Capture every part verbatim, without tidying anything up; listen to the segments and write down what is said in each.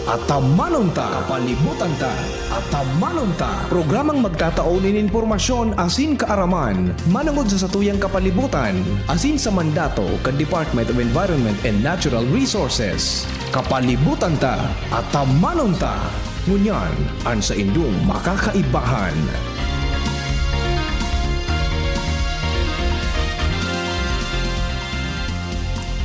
Atamanon ta, kapalibutan ta. Atamanon ta. Programang magtatao nin impormasyon asin kaaraman manongod sa satuyang kapalibutan asin sa mandato kan Department of Environment and Natural Resources. Kapalibutan ta, atamanon ta. Ngunyan, an saindong makakaibahan.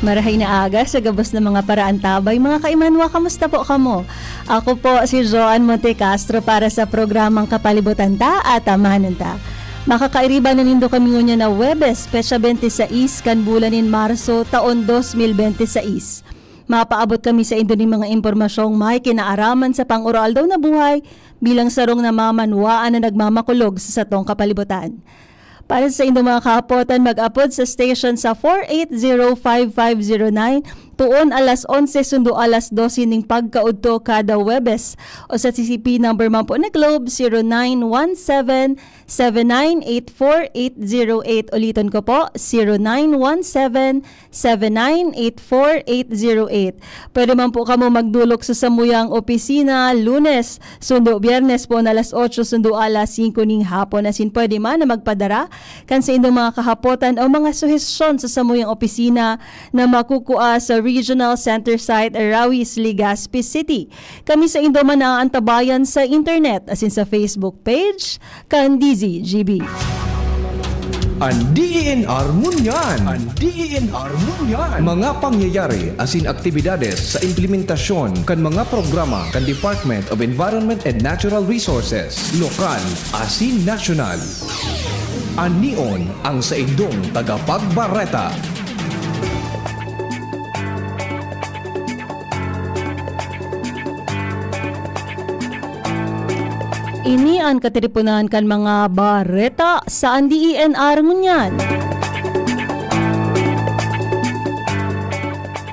Marahay na aga sa gabos na mga paraantabay, mga kaimanwa, kamusta po kamo? Ako po si Joan Montecastro para sa programang Kapalibutan Ta, Atamanon Ta. Makakairiba na nindo kami ngunyan na Huwebes, petsa twenty-six kan bulan nin Marso, taon dos mil bente seis. Mapaabot kami saindo nin mga impormasyong may kinaaraman sa pang-aroaldaw na buhay bilang sarong namamanwaan na nagmamakulog sa satong kapalibutan. Para sa indong mga kahapotan, mag-apod sa station sa four eight zero five five zero nine, tuon alas onse sundo alas dose ning pagkaudto kada Huwebes, o sa C C P number man po ni Globe, zero nine one seven, seven nine eight four eight zero eight. Uliton ko po, zero nine one seven, seven nine eight four eight zero eight. Pwede man po kamo magdolok sa samuyang opisina, Lunes sundo Biyernes po na alas otso sundo alas singko ning hapon. Asin pwede man na magpadara kan saindong mga kahapotan o mga suhestyon sa samuyang opisina na makukua sa Regional Center Site, Araois, Legazpi City. Kami saindo man naaantabayan sa internet asin sa Facebook page kan D Z G B. An D E N R ngunyan. An D E N R ngunyan. Mga pangyayari asin aktibidades sa implementasyon kan mga programa kan Department of Environment and Natural Resources, lokal asin nasyonal. Anion ang saindong tagapagbareta. Ini an katiriponan kan mga bareta sa An D E N R ngunyan.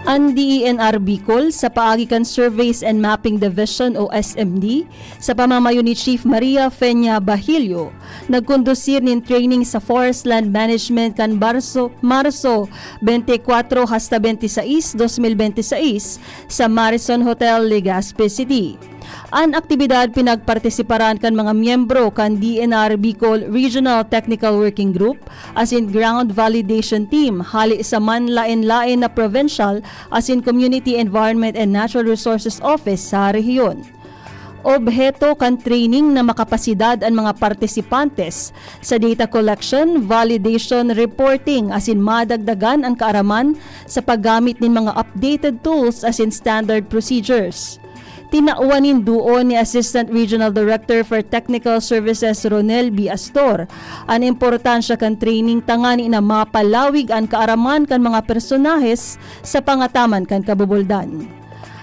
An D E N R Bicol, sa paagi kan Surveys and Mapping Division o S M D, sa pamamayo ni Chief Maria Feña Bahilio, nagkondusir nin training sa Forest Land Management kan Barso, Marso bente kwatro hasta bente sais, dos mil bente sais, sa Marison Hotel, Legazpi City. An aktibidad pinagpartisiparan kan mga miyembro kan D E N R Bicol Regional Technical Working Group asin Ground Validation Team hale sa manlaen-laen na provincial asin Community Environment and Natural Resources Office sa rehiyon. Obheto kan training na makapasidad an mga partisipantes sa data collection, validation, reporting, asin madagdagan an kaaraman sa paggamit nin mga updated tools asin standard procedures. Tinawan nin duon ni Assistant Regional Director for Technical Services Ronel B. Astor an importansya kan training tangani na mapalawig an kaaraman kan mga personahes sa pangataman kan kabubuldan.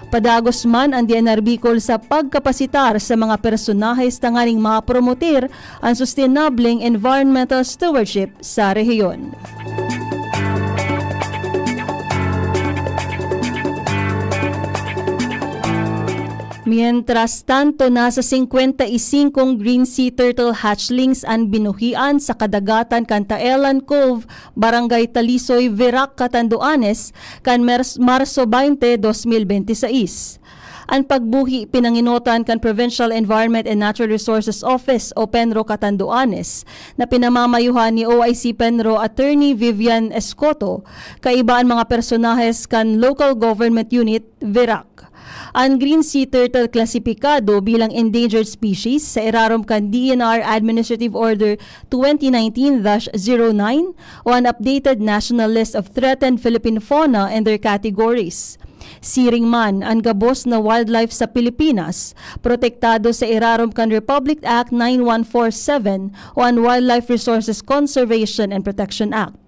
Padagos man an D N R Bicol sa pagkapasitar sa mga personahes tanganing mapromotir an sustenableng environmental stewardship sa rehiyon. Mientras tanto, nasa singkwenta y singkong green sea turtle hatchlings an binuhian sa kadagatan kan Taelan Cove, Barangay Talisoy, Virac, Catanduanes, kan Mers-, Marso baynte, dos mil bente sais. An pagbuhi pinangenotan kan Provincial Environment and Natural Resources Office o PENRO Catanduanes, na pinamamayuhan ni O I C PENRO Attorney Vivian Escoto, kaiba an mga personahes kan Local Government Unit, Virac. An green sea turtle klasipikado bilang endangered species sa irarom kan D E N R Administrative Order twenty nineteen dash zero nine o an updated National List of Threatened Philippine Fauna and their categories. Siring man, an gabos na wildlife sa Pilipinas, protektado sa irarom kan Republic Act nine one four seven o an Wildlife Resources Conservation and Protection Act.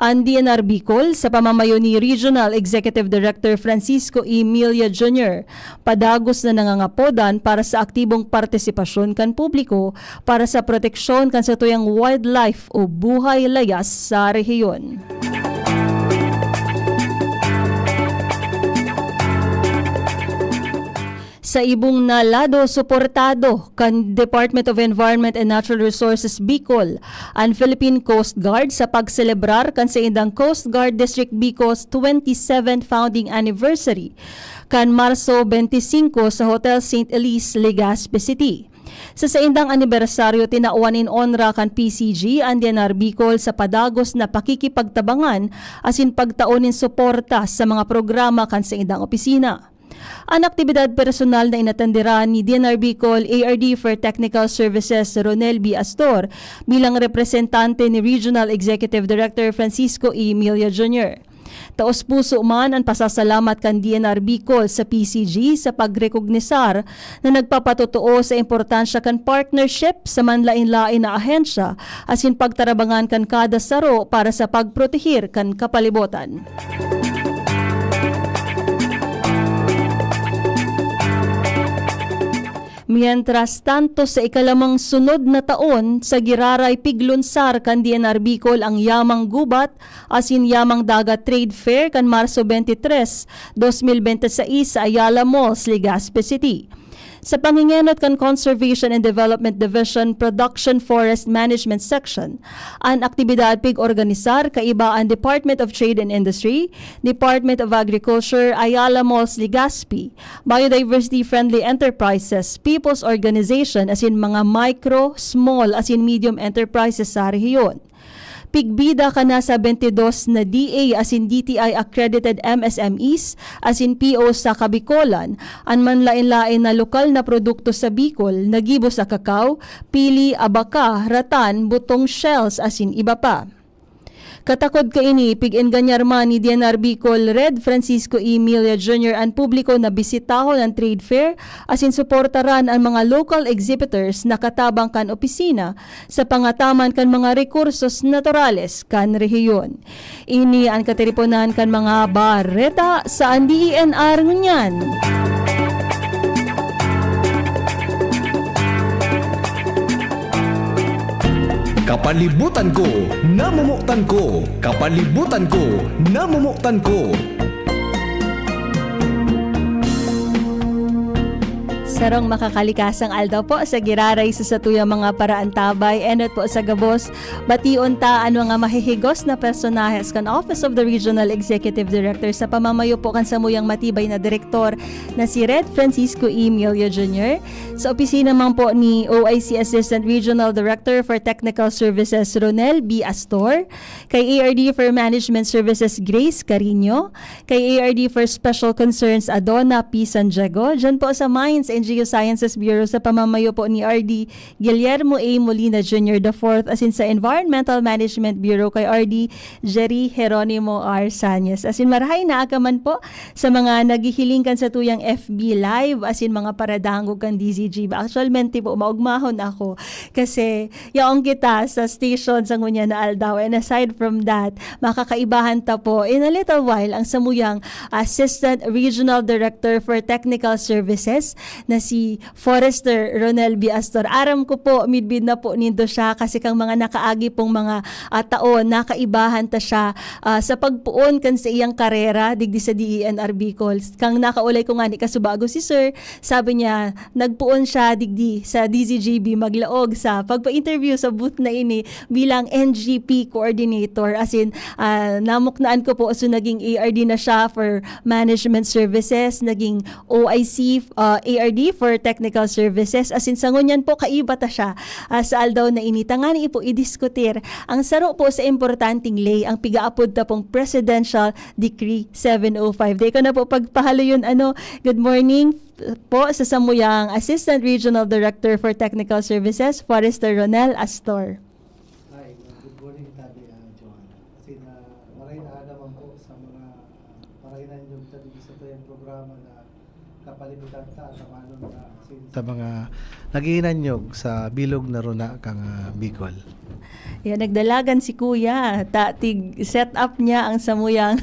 An D N R Bicol, sa pamamayo ni Regional Executive Director Francisco Emilia Junior, padagos na nangangapodan para sa aktibong partisipasyon kan publiko para sa proteksyon kan satuyang wildlife o buhay layas sa rehiyon. Sa ibong na lado, suportado kan Department of Environment and Natural Resources Bicol an Philippine Coast Guard sa pagselebrar kan saindang Coast Guard District Bicol twenty-seventh founding anniversary kan Marso twenty-five sa Hotel Saint Elise, Legazpi City. Sa saindang anibersaryo, tinawan nin onra kan P C G an D N R Bicol sa padagos na pakikipagtabangan asin pagtao nin suporta sa mga programa kan saindang opisina. An aktibidad personal na inatenderan ni D N R Bicol A R D for Technical Services Ronel B. Astor bilang representante ni Regional Executive Director Francisco E. Millo Junior. Taos-puso man an pasasalamat kan D N R Bicol sa P C G sa pagrekognisar na nagpapatotoo sa importansya kan partnership sa manlaen-laen na ahensya asin pagtarabangan kan kada saro para sa pagprotehir kan kapalibotan. Mientras tanto, sa ikalimang sunod na taon, sa giraray piglunsar kan D N R Bicol ang Yamang Gubat asin Yamang Dagat Trade Fair kan Marso twenty-three, twenty twenty-six sa Ayala Malls, Legazpi City. Sa pangingenot kan Conservation and Development Division Production Forest Management Section, an aktibidad pig-organisar kaiba an Department of Trade and Industry, Department of Agriculture, Ayala Malls, Legazpi, Biodiversity Friendly Enterprises, People's Organization asin mga micro, small asin medium enterprises sa rehiyon. Pigbida kan nasa twenty-dos na D A asin D T I accredited M S M Es asin P O sa Kabikolan an manlaen-laen na lokal na produkto sa Bicol na gibo sa kakao, pili, abaka, ratan, butong shells asin iba pa. Katakod kaini, pig-engganyar man ni D N R Bicol Red Francisco E. Millo Junior an publiko na bisitahon an trade fair asin suportaran an mga local exhibitors na katabang kan opisina sa pangataman kan mga rekursos naturales kan rehiyon. Ini an katiriponan kan mga bareta sa D N R ngunyan. Kapalibutan ko, namomotan ko. Kapalibutan ko, namomotan ko. Sarong makakalikasang aldaw po sa giraray sa satuyang mga paraantabay. Enot po sa gabos, bation ta an mga mahihigos na personahes kan Office of the Regional Executive Director sa pamamayo po kan samuyang matibay na direktor na si Red Francisco E. Millo Junior, sa opisina man po ni O I C Assistant Regional Director for Technical Services Ronel B. Astor, kay A R D for Management Services Grace Carino, kay A R D for Special Concerns Adona P. San Diego, dyan po sa Mines and Geosciences Bureau sa pamamayo po ni R D Guillermo A. Molina Junior the fourth, asin sa Environmental Management Bureau kay R D Jerry Jeronimo R. Sañez. Asin marahay na aga man po sa mga naghihiling kan satuyang F B Live, asin mga paradangog kan D Z G B. Actualmente po, maugmahon ako kasi yaon kita sa station sa ngunyan na aldaw. And aside from that, makakaibahan ta po in a little while ang samuyang Assistant Regional Director for Technical Services na si Forester Ronel B. Astor. Aram ko po, midbid na po nindo siya kasi kang mga nakaagi pong mga, ah, taon, nakaibahan ta siya, ah, sa pagpoon kan sa iyang karera digdi sa D E N R Bicol. Kang nakaulay ko nga ni kasubago si Sir, sabi niya, nagpoon siya digdi sa D Z G B Maglaog sa pagpa-interview sa booth na ini bilang N G P coordinator. As in, ah, namuknaan ko po, so naging A R D na siya for management services, naging O I C, ah, A R D for technical services. As in, sa ngunyan po, kaiba ta siya, ah, sa aldaw na ini. Tangani po idiskutir ang saro po sa importanteng ley, ang pigaapod ta pong Presidential Decree seven oh five. Di ko na po pagpahaloyon, ano, good morning po sa samuyang Assistant Regional Director for Technical Services, Forester Ronel Astor. Hi, good morning, Tabi, ah, Joanna. Kasi na, maray na naman po sa mga, ah, maray na inyong tabi sa tuyang programa na kapalibutan ta, at amanon na sin-, sa mga naghihinanyog sa bilog na runa kang, ah, Bicol. Yan, nagdalagan si Kuya. Ta, tig, set up niya ang samuyang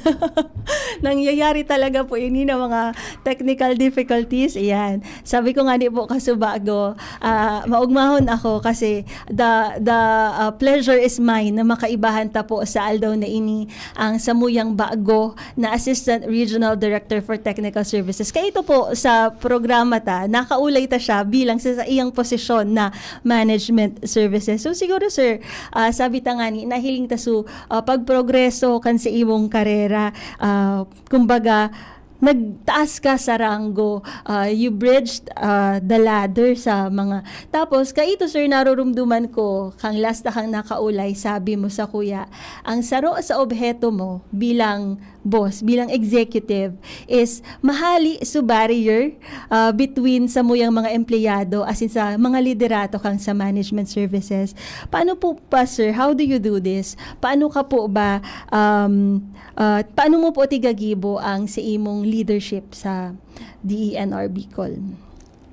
Nangyayari talaga po ini na mga technical difficulties, ayan. Sabi ko nga ni po kasubago, ah, maugmahon ako kasi the, the, ah, pleasure is mine na makaibahan ta po sa aldaw na ini ang samuyang bago na Assistant Regional Director for Technical Services. Kaya ito po sa programa ta, nakaulay ta siya bilang sa, sa iyang posisyon na management services. So siguro, sir, ah, sabi ta nga ni, nahiling ta su, ah, pagprogreso kan sa imong karera, ah, kumbaga, nagtaas ka sa ranggo, ah, you bridged, ah, the ladder sa mga, tapos kaito, sir, narurumduman ko, kang last na kang nakaulay, sabi mo sa kuya, ang saro sa obheto mo bilang boss, bilang executive, is mahali su barrier, ah, between samuyang mga empleyado, as in sa mga liderato kang sa management services. Paano po pa, sir? How do you do this? Paano ka po ba, um, ah, paano mo po tigagibo ang sa imong leadership sa D E N R Bicol?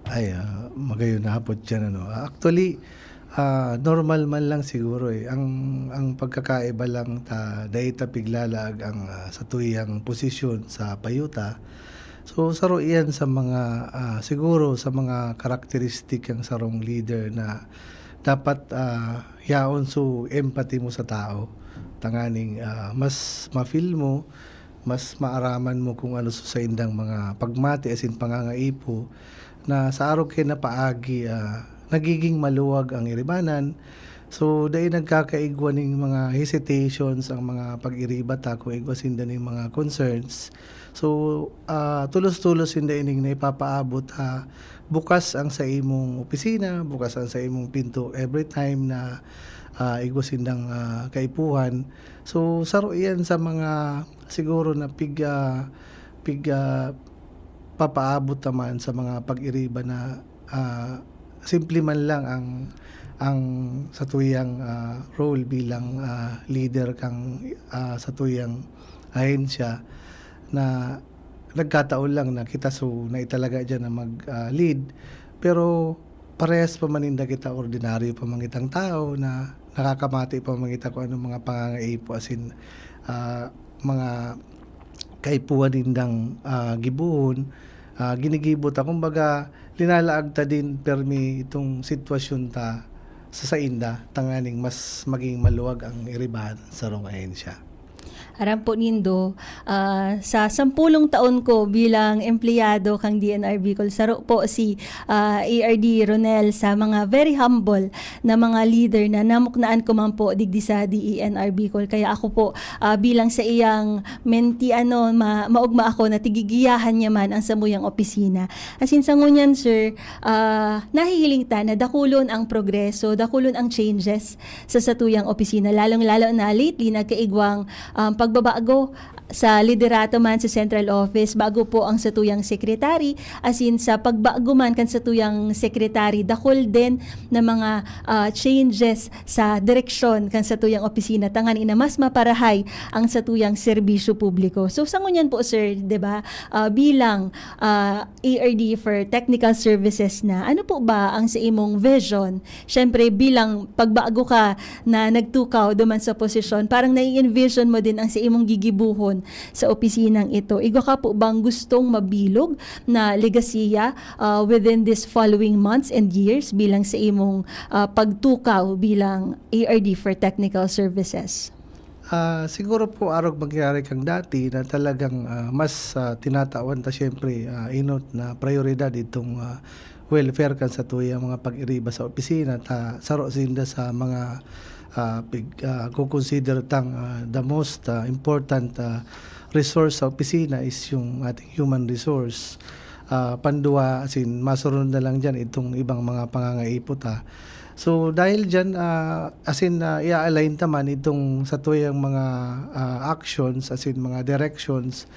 Ay, ah, magayon na hapot yan, ano. Ah, actually, ah, normal man lang siguro, eh. Ang, ang pagkakaiba lang ta, dai ta piglalaag ang, ah, satuyang posisyon sa payo ta. So, saro iyan sa mga, ah, siguro sa mga karakteristik ng sarong leader na dapat, ah, yaon su empathy mo sa tao. Tanganing, ah, mas ma-feel mo, mas maaraman mo kung ano su saindang mga pagmati asin pangangaipo na sa arog kayo na paagi, ah, nagiging maluwag ang iribanan. So, dai nagkakaigwa ning mga hesitations ang mga pag-iriba ta kung igwa sinda ning mga concerns. So, ah, tulos-tulos sinda ining naipapaabot, ah, bukas ang sa imong opisina, bukas ang sa imong pinto every time na, ah, igwa sindang, ah, kaipuhan. So, saro iyan sa mga siguro na pig-, ah, pig-, ah, papaabot naman sa mga pag-iriba na, ah, simple man lang ang, ang satuyang, ah, role bilang, ah, leader kang, ah, satuyang ahensya na nagkataon lang na kita su naitalaga diyan na mag, ah, lead. Pero parehas pa man ninda kita, ordinaryo pa man kitang tao na nakakamati pa man kita kung anong mga pangangaipo asin, ah, mga kaipuhan nindang, ah, gibohon, ah, ginigibo ta. Kumbaga, linalaag ta din permi itong sitwasyon ta sa sainda, tanganing mas maging maluwag ang iribahan sa sarong ahensya. Aram po nindo, ah, sa sampulong taon ko bilang empleyado kang D N R Bicol, saro po si, ah, A R D Ronel sa mga very humble na mga leader na namuknaan ko man po digdi sa D E N R Bicol. Kaya ako po, ah, bilang sa iyang mentee, ano, ma-, maugma ako na tigigiyahan niya man ang samuyang opisina. As in, sa ngunyan, sir, ah, nahihiling ta na dakulon ang progreso, dakulon ang changes sa satuyang opisina. Lalong-lalo na lately, nagkaigwang, um, pagbabago sa liderato man sa central office, bago po ang satuyang secretary, as in sa pagbago man kan satuyang secretary, dakul din na mga, ah, changes sa direksyon kan satuyang opisina, tanganing na mas maparahay ang satuyang serbisyo publiko. So, sa ngunyan po, sir, di ba, ah, bilang, ah, A R D for technical services na, ano po ba ang sa imong vision? Siyempre, bilang pagbago ka na nagtukaw duman sa posisyon, parang nai-envision mo din ang sa imong gigibuhon sa opisinang ito. Igwa ka po bang gustong mabilog na legasiya, ah, within these following months and years bilang sa imong, ah, pagtukaw bilang A R D for technical services? Ah, siguro po arog mangyari kang dati na talagang, ah, mas, ah, tinatawan ta siyempre, ah, enot na prayoridad itong, ah, welfare kan satuyang mga pag-iriba sa opisina ta saro sinda sa mga, ah, pig-, ah, ko-consider tang, ah, the most, ah, important, ah, resource sa opisina is yung ating human resource. Ah, panduwa, as in, masunod na lang diyan itong ibang mga pangangaipo ta. So, dahil diyan, ah, as in, ah, i-a-align ta man itong satuyang mga, ah, actions, as in, mga directions,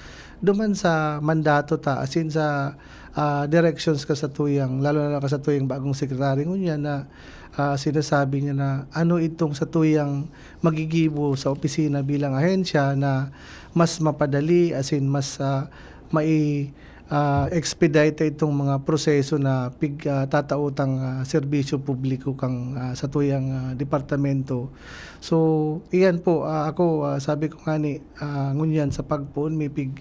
duman sa mandato ta, as in, sa, ah, directions ka satuyang, lalo na ka satuyang bagong sekretary ngunyan na, ah, sinasabi niya na ano itong satuyang magigibo sa opisina bilang ahensya na mas mapadali, as in, mas, ah, mai-, ah, expedite itong mga proseso na pig ah, tataotang, ah, serbisyo publiko kang, ah, satuyang, ah, departamento. So, iyan po, ah, ako, ah, sabi ko ngani, ah, ngunyan sa pagpoon may pig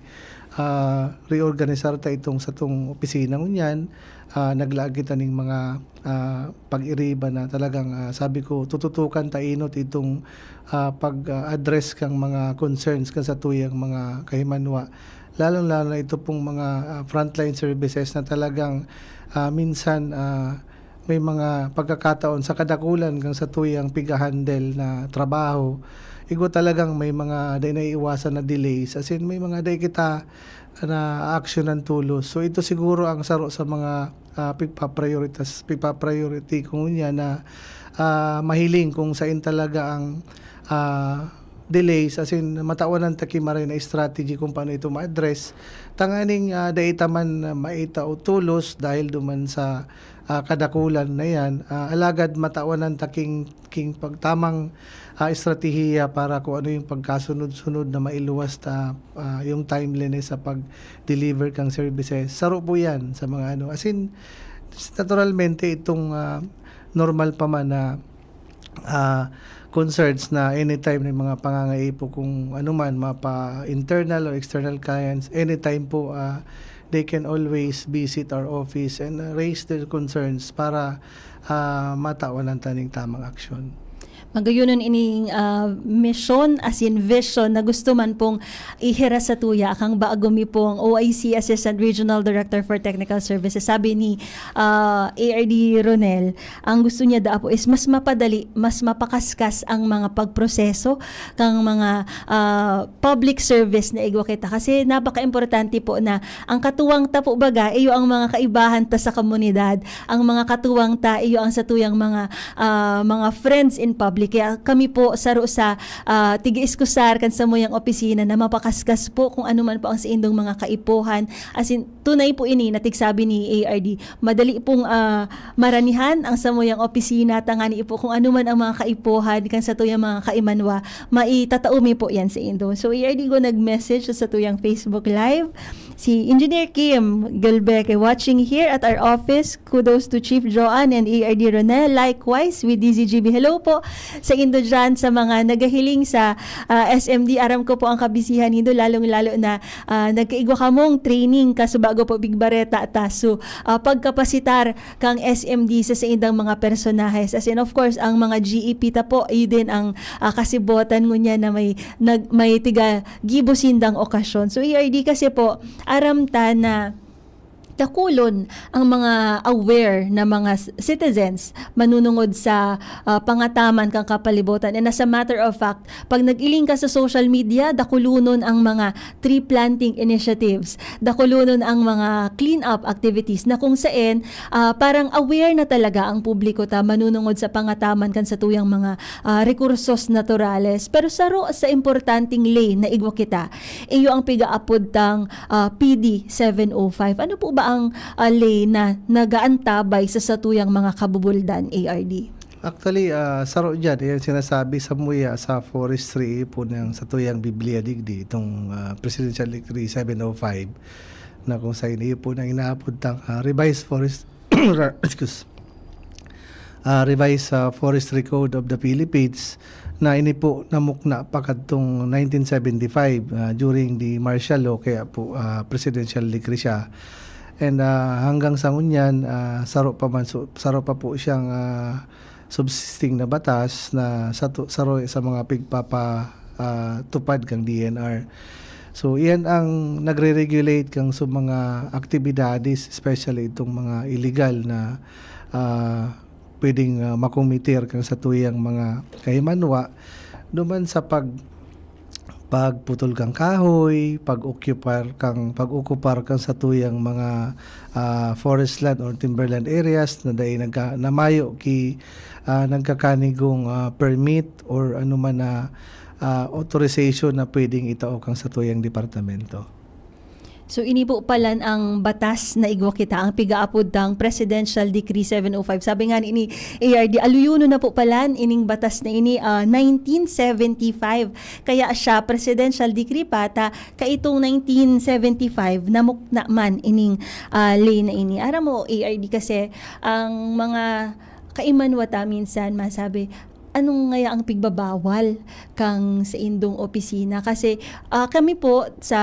ah, reorganisar ta itong satong opisina ngunyan. Ah, naglaag kita ning mga, ah, pag-iriba na talagang, ah, sabi ko, tututukan ta inot itong, ah, pag-address kang mga concerns kan satuyang mga kahimanwa. Lalong-lalo na ito pong mga, ah, frontline services na talagang, ah, minsan, ah, may mga pagkakataon sa kadakulan kang satuyang piga-handle na trabaho, igwa talagang may mga dai naiiwasan na delays. As in, may mga dai kita na aaksyonan tolos. So, ito siguro ang saro sa mga, ah, pigpa-prioritas pigpa-priority ko ngunyan na, ah, mahiling kung sain talaga ang, ah, delays. As in, matawanan ta ki maray na strategy kung paano ito ma-address. Tanganing, ah, dai ta man maitao tolos dahil duman sa, ah, kadakulan na yan. Ah, alagad matawanan ta king king pagtamang, ah, estratehiya para kung ano yung pagkasunod-sunod na mailuwas ta, ah, yung timeliness sa pag-deliver kang services. Saro po yan sa mga ano. As in, naturalmente itong, ah, normal pa man na, ah, concerns na anytime may mga pangangaipo kung ano man, mapa internal or external clients, anytime po, ah, they can always visit our office and, ah, raise their concerns para, ah, matawan ta ning tamang aksyon. Magayonon ining, ah, misyon, as in vision, na gusto man pong ihiras sa tuya kang bago mi pong O I C Assistant Regional Director for Technical Services. Sabi ni, ah, A R D Ronel, ang gusto niya daa po is mas mapadali, mas mapakaskas ang mga pagproseso kang mga, ah, public service na igwa kita. Kasi napaka-importante po na ang katuwang ta po baga, iyo ang mga kaibahan ta sa komunidad. Ang mga katuwang ta, iyo ang satuyang mga, ah, mga friends in public. Kaya kami po, saro sa, ah, tig-iiskusar kan samuyang opisina na mapakaskas po kung ano man po ang saindong mga kaipuhan. As in, tunay po ini, na tigsabi ni A R D, madali pong, ah, maranihan ang samuyang opisina, tangani po kung ano man ang mga kaipuhan kan satuyang mga kaimanwa, maitatao mi po yan saindo. So, A R D, igwa nag-message sa satuyang Facebook Live, si Engineer Kim Galbeque, watching here at our office. Kudos to Chief Joan and A R D Ronel. Likewise, with D Z G B. Hello po saindo dyan sa mga nagahiling sa, ah, S M D. Aram ko po ang kabisihan nindo, lalong-lalo na, ah, nagkaigwa kamong training kaso bago po bigbareta ta. So, ah, pagkapasitar kang S M D sa saindang mga personahes. As in, of course, ang mga G E P ta po, iyo din ang, ah, kasibotan ngunyan na may, nag-, may tiga gibo sindang okasyon. So, A R D, kasi po, aram ta na dakulon ang mga aware na mga s-, citizens manunungod sa, ah, pangataman kan kapalibutan. And as a matter of fact, pag nag-iling ka sa social media, dakulonon ang mga tree planting initiatives, dakulonon ang mga clean-up activities na kung saen, ah, parang aware na talaga ang publiko ta manunungod sa pangataman kan satuyang mga, ah, rekursos naturales. Pero saro sa importanteng lane na igwa kita, iyo ang pigaapod tang, ah, P D seven oh five. Ano po ba ang, ah, lane na nagaantabay sa satuyang mga kabubuldan, A R D? Actually, ah, saro diyan, yan sinasabi sa muya sa forestry po ng satuyang Biblia digdi, itong, ah, Presidential Decree seven oh five, na kung sa ini po nang inaapod tang, ah, Revised Forest, excuse, ah, Revised, ah, Forestry Code of the Philippines, na ini po namukna pa kadtong nineteen seventy-five, ah, during the martial law, kaya po, ah, presidential decree siya. And, ah, hanggang sa ngunyan, ah, saro pa man, so, saro pa po siyang, ah, subsisting na batas na sa tu-, saro sa mga pigpapa-, ah, tupad kang D N R. So, iyan ang nagre-regulate kang sa mga aktibidades, especially itong mga illegal na, ah, pwedeng, ah, makomitir kang satuyang mga kahimanwa duman sa pag-, pagputol kang kahoy, pag-occupar kang, pag-okupar kang satuyang mga, ah, forest land or timberland areas na dai nagka-, na mayo ki, ah, nagkakanigong, ah, permit or ano man na, ah, authorization na pwedeng itao kang satuyang departamento. So, ini po palan ang batas na igwa kita, ang pigaapod tang Presidential Decree seven oh five. Sabi nga ni A R D, aluyonon na po palan ining batas na ini, ah, nineteen seventy-five. Kaya siya, Presidential Decree pa, ta kaitong nineteen seventy-five, namukna man ining, ah, ley na ini. Aram mo, A R D, kasi ang mga kaimanwa ta minsan masabi, "Anong ngaya ang pigbabawal kang sa indong opisina?" Kasi, ah, kami po sa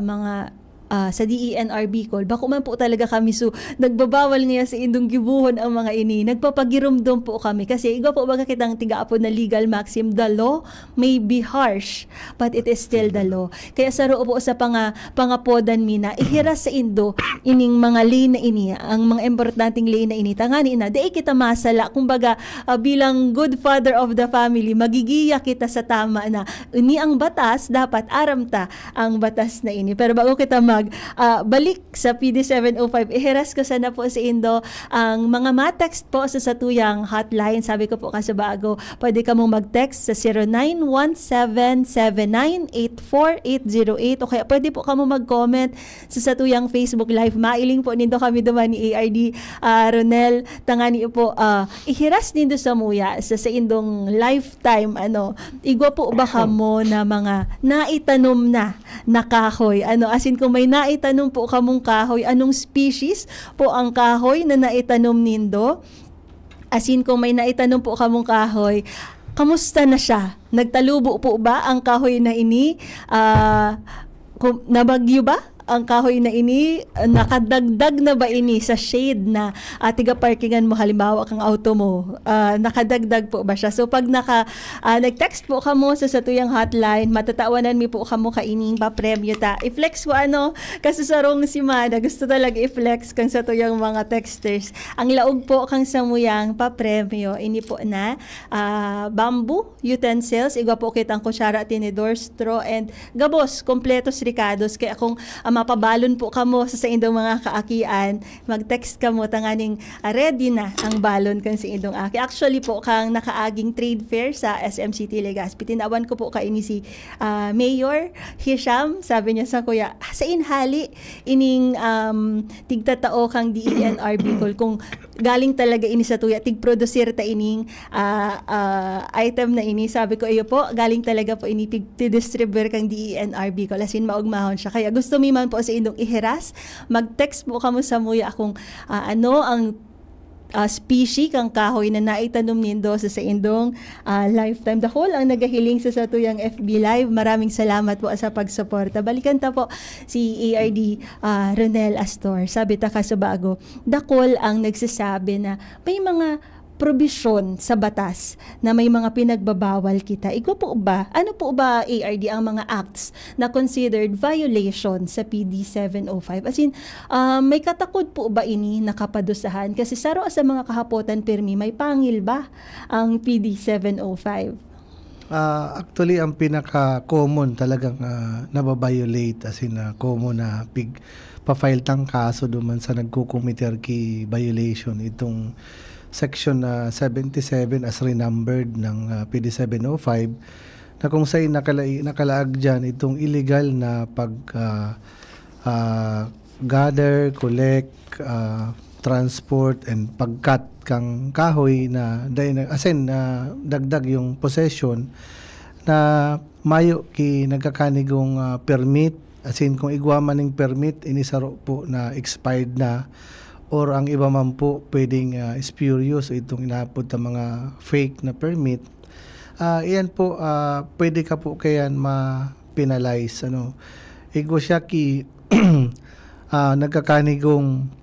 mga, ah, sa D E N R Bicol, bako man po talaga kami, so, nagbabawal ngaya sa indong gibohon ang mga ini. Nagpapagiromdom po kami kasi igwa po baga kitang tigaapod na legal maxim, "The law may be harsh, but it is still the law." Kaya saro po sa panga-, pangapodan mi na ihiras sa indo ining mga ley na ini, ang mga importanteng ley na ini, tangani na, dai kita masala. Kumbaga, ah, bilang good father of the family, magigiya kita sa tama na ini ang batas, dapat aram ta ang batas na ini. Pero bago kita mag, ah, balik sa P D seven oh five, ihiras ko sana po sa indo ang mga ma-text po sa satuyang hotline. Sabi ko po kasi bago, pwede kamo mag-text sa zero nine one seven seven nine eight four eight zero eight, o kaya pwede po kamo mag-comment sa satuyang Facebook Live. Mailing po nindo kami duman ni A R D, ah, Ronel. Tangani po, ah, ihiras nindo samuya sa saindong lifetime, ano, igwa po ba kamo na mga naitanom na na kahoy? Ano, asin kung may naitanom po kamong kahoy, anong species po ang kahoy na naitanom nindo? Asin kung may naitanom po kamong kahoy, kamusta na siya? Nagtalubo po ba ang kahoy na ini? Ah, kung nabagyo ba ang kahoy na ini? Nakadagdag na ba ini sa shade na, ah, tiga-parkingan mo, halimbawa, kang auto mo? Ah, nakadagdag po ba siya? So, pag naka, ah, nag-text po kamo sa satuyang hotline, matatawanan mi po kamo kaining papremyo ta. I-flex po, ano, kasi sarong si Mana, gusto talaga i-flex kang satuyang mga texters. Ang laog po kang samuyang papremyo, ini po na, ah, bamboo utensils, igwa po kitang kutsara, tinidor, straw, and gabos, kompletos rekados. Kaya kung, ah, mapabalon po kamo sa saindong mga kaakian, mag-text kamo tanganing, ah, ready na ang balon kan saindong aki. Actually po, kang nakaaging trade fair sa S M City Legazpi, tinawan ko po kaini si, ah, Mayor Hisham. Sabi niya sa kuya, "Sa inhali ining, um, tigtatao kang D E N R Bicol, kung galing talaga ini sa tuya, tigprodusir ta ining, ah, ah, item na ini." Sabi ko, "Iyo po, galing talaga po ini tig-, tidistribute kang D E N R Bicol." As in, maogmahon siya. Kaya gusto mi man po sa indong ihiras, mag-text po kamo sa muya kung, ah, ano ang, ah, species kang kahoy na naitanom nindo sa saindong, ah, lifetime. Dakol ang nagahiling sa satuyang F B Live. Maraming salamat po sa pagsuporta. Balikan ta po si A R D, ah, Ronel Astor. Sabi ta kasubago, dakol ang nagsasabi na may mga probisyon sa batas na may mga pinagbabawal kita. Igwa po ba? Ano po ba, A R D, ang mga acts na considered violation sa P D seven oh five? As in, ah, may katakod po ba ini na kapadusahan? Kasi saro sa mga kahapotan pirmi, may pangil ba ang P D seven oh five? Ah, actually, ang pinaka-common talagang, ah, nababiolate, as in, ah, common na pig-, pa-file tang kaso duman sa nagkukomiter ki violation, itong section, ah, seventy-seven as renumbered ng, ah, P D seven oh five, na kung saan nakala-, nakalaag diyan itong illegal na pag, ah, ah, gather, collect, ah, transport, and pag-cut kang kahoy na dai na, as in, ah, dagdag yung possession na mayo ki nagkakanigong, ah, permit, as in, kung igwa man ning permit, ini saro po na expired na, or ang iba man po pwedeng, ah, spurious, itong inaapod ta mga fake na permit. Ah, iyan po, ah, pwede ka po kayan ma-penalize, ano. Igwa siya ki, ah, nagkakanigong,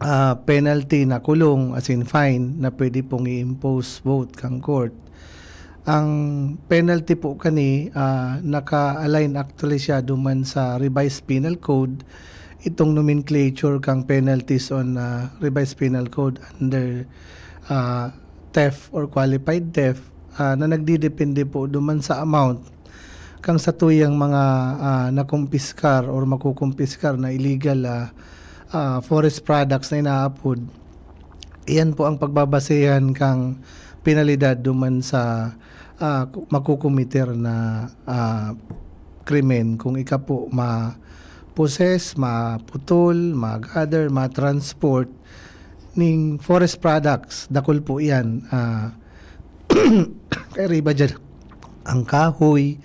ah, penalty na kulong, as in fine, na pwede pong i-impose both kang court. Ang penalty po kani, ah, naka-align actually siya duman sa Revised Penal Code, itong nomenclature kang penalties on, ah, Revised Penal Code under, ah, theft or qualified theft, ah, na nagdidepende po duman sa amount kang satuyang mga, ah, nakumpiskar or makukumpiskar na illegal, ah, ah, forest products na inaapod. Iyan po ang pagbabasehan kang penalidad duman sa, ah, ku-, makukomiter na, ah, krimen kung ika po ma-, ma-possess, maputol, ma-gather, ma-transport ning forest products, dakul po iyan. Ah, kairiba diyan ang kahoy,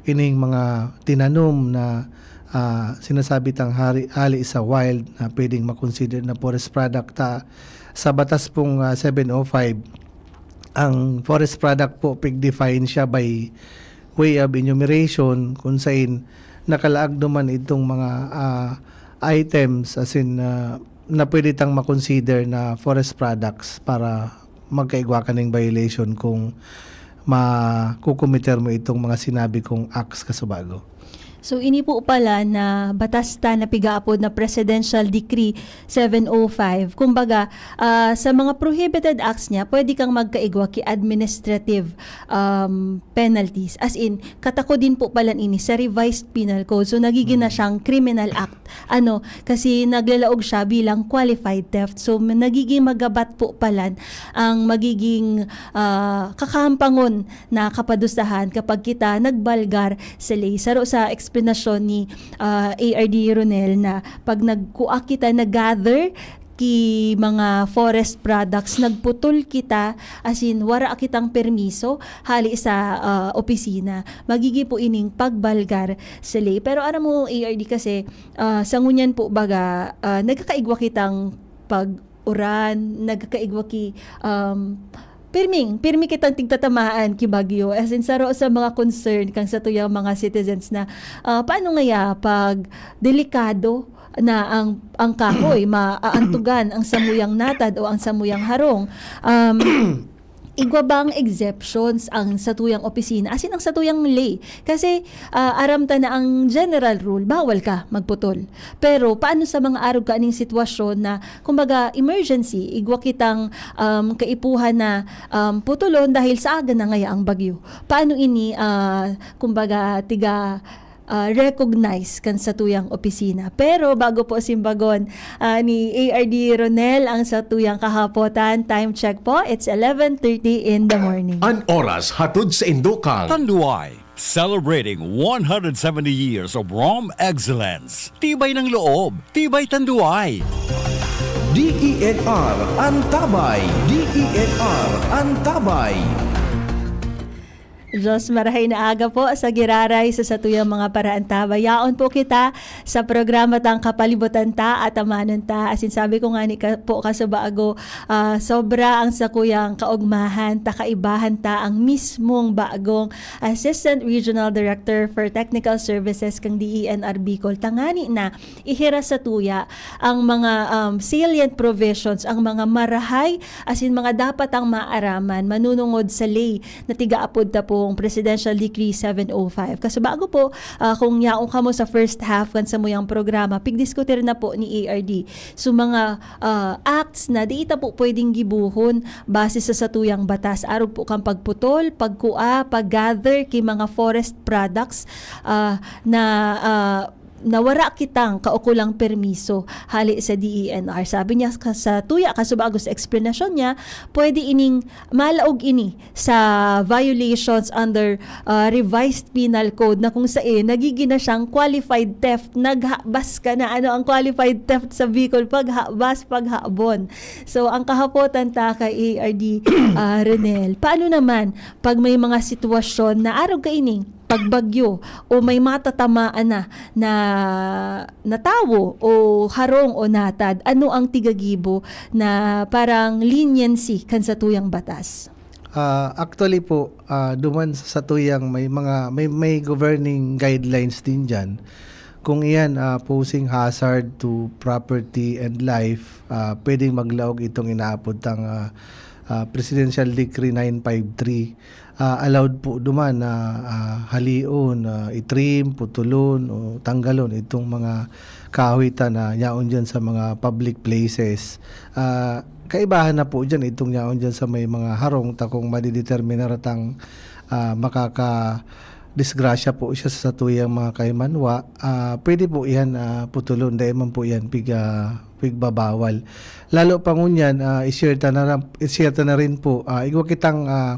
ining mga tinanom na, ah, sinasabi tang hari, hali sa wild na pwedeng ma-consider na forest product. Ta, sa batas pong, ah, seven oh five, ang forest product po, pig-define siya by way of enumeration, kung sain nakalaag duman itong mga, ah, items, as in, ah, na pwede tang ma-consider na forest products para magkaigwa ka ning violation kung makukomiter mo itong mga sinabi kong acts kasubago. So, ini po pala na batas ta na pigaapod na Presidential Decree seven oh five. Kumbaga, ah, sa mga prohibited acts niya, pwede kang magkaigwa ki administrative, um, penalties. As in, katako din po pala ini sa Revised Penal Code. So, nagiging na Mm. siyang criminal act. Ano, kasi naglalaog siya bilang qualified theft. So, ma-, nagiging magabat po pala ang magiging, ah, kakahampangon na kapadusahan kapag kita nagbalgar sa ley. Saro sa eksplanasyon ni, ah, A R D Ronel na pag nagkua kita, nag-gather ki mga forest products, nagputol kita, as in, wara kitang permiso hali sa, ah, opisina. Magigi po ining pagbalgar sa ley. Pero aram mo, A R D, kasi, ah, sa ngunyan po, baga, ah, nagkakaigwa kitang pag-uran, nagkakaigwa ki, um, pirming, pirmi kitang tigtatamaan ki bagyo. As in, saro sa mga concern kang satuyang mga citizens na, ah, paano ngaya pag delikado na ang, ang kahoy, maaantugan ang samuyang natad o ang samuyang harong? Um, igwa bang exemptions ang satuyang opisina? As in, ang satuyang ley. Kasi, ah, aram ta na ang general rule, bawal ka magputol. Pero paano sa mga arog kaning sitwasyon na, kumbaga, emergency, igwa kitang, um, kaipuhan na, um, putulon dahil saaga na ngaya ang bagyo? Paano ini, ah, kumbaga, tiga, ah, recognize kan satuyang opisina? Pero bago po simbagon, ah, ni A R D Ronel ang satuyang kahapotan, time check po, it's eleven thirty in the morning. An oras hatod sa Indokang. Tanduay, celebrating one hundred seventy years of Rom excellence. Tibay ng loob, tibay Tanduay. D E N R Antabay. D E N R Antabay. Diyos, marahay na aga po sa giraray sa satuyang mga paraantabay. Yaon po kita sa programa tang Kapalibutan Ta, Atamanon Ta. Asin sabi ko nga ni ka, po kasubago, ah, sobra ang sakuyang kaugmahan, ta kaibahan ta ang mismong bagong Assistant Regional Director for Technical Services kang D E N R Bicol. Tangani na ihiras satuya ang mga, um, salient provisions, ang mga marahay, asin mga dapat ang maaraman, manunungod sa ley na tigaapod ta pong Presidential Decree seven oh five. Kasubago po, ah, kung yaon kamo sa first half kan samuyang programa, pigdiskutir na po ni A R D. So, mga, ah, acts na di ta po pwedeng gibohon base sa satuyang batas. Arog po kan pagputol, pagkua, pag-gather ki mga forest products, ah, na, ah, na wara kitang kaukulang permiso hale sa D E N R. Sabi niya ka-, sa tuya, kasubago sa eksplanasyon niya, pwede ining malaog ini sa violations under, ah, Revised Penal Code na kung sain nagiging na siyang qualified theft. Naghabas ka na. Ano ang qualified theft sa Bicol? Paghabas, paghabon. So, ang kahapotan ta kay A R D, ah, Renel, paano naman pag may mga sitwasyon na arog kaining pagbagyo o may matatamaan na, na na tawo o harong o natad, ano ang tigagibo na parang leniency kan satuyang batas? Ah, actually po, ah, duman sa satuyang may mga, may, may governing guidelines din diyan. Kung iyan, ah, posing hazard to property and life, ah, pwedeng maglaog itong inaapod tang, ah, ah, Presidential Decree nine five three. Ah, allowed po duman na, ah, halion, ah, i-trim, putulon o tanggalon itong mga kahoy ta na yaon diyan sa mga public places. Ah, kaibahan na po diyan itong yaon diyan sa may mga harong ta kung madedeterminar tang, ah, makakadisgrasya po siya sa satuyang mga kaimanwa. Ah, pwede po iyan, ah, putulon. Dai man po iyan pig-, ah, pigbabawal. Lalo pa ngunyan, ah, i-share ta na ram-, i-share ta na rin po, ah, igwa kitang, ah,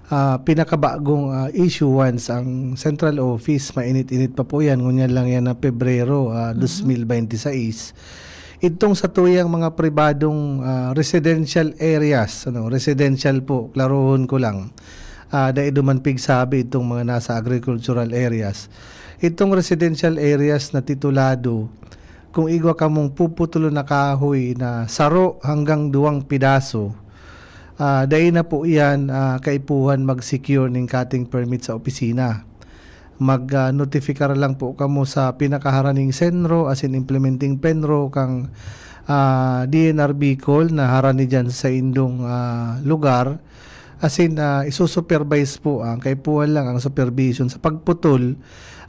ah, pinakabagong, ah, issuance ang central office, mainit-init pa po yan, ngunyan lang yan na Pebrero, ah, Mhm. dos mil bente seis. Itong sa tuyang mga pribadong, ah, residential areas, ano, residential po, klaruhon ko lang. Ah, dai duman pigsabi itong mga nasa agricultural areas. Itong residential areas na titulado, kung igwa kamong puputulon na kahoy na saro hanggang duwang pidaso, ah, dai na po iyan, ah, kaipuhan mag-secure ning cutting permit sa opisina. Mag, ah, notifikar lang po kamo sa pinakaharaning senro, asin implementing penro kang, ah, D N R Bicol na harani diyan sa indong, ah, lugar. Asin, ah, isusupervise po, ang kaipuhan lang ang supervision sa pagputol,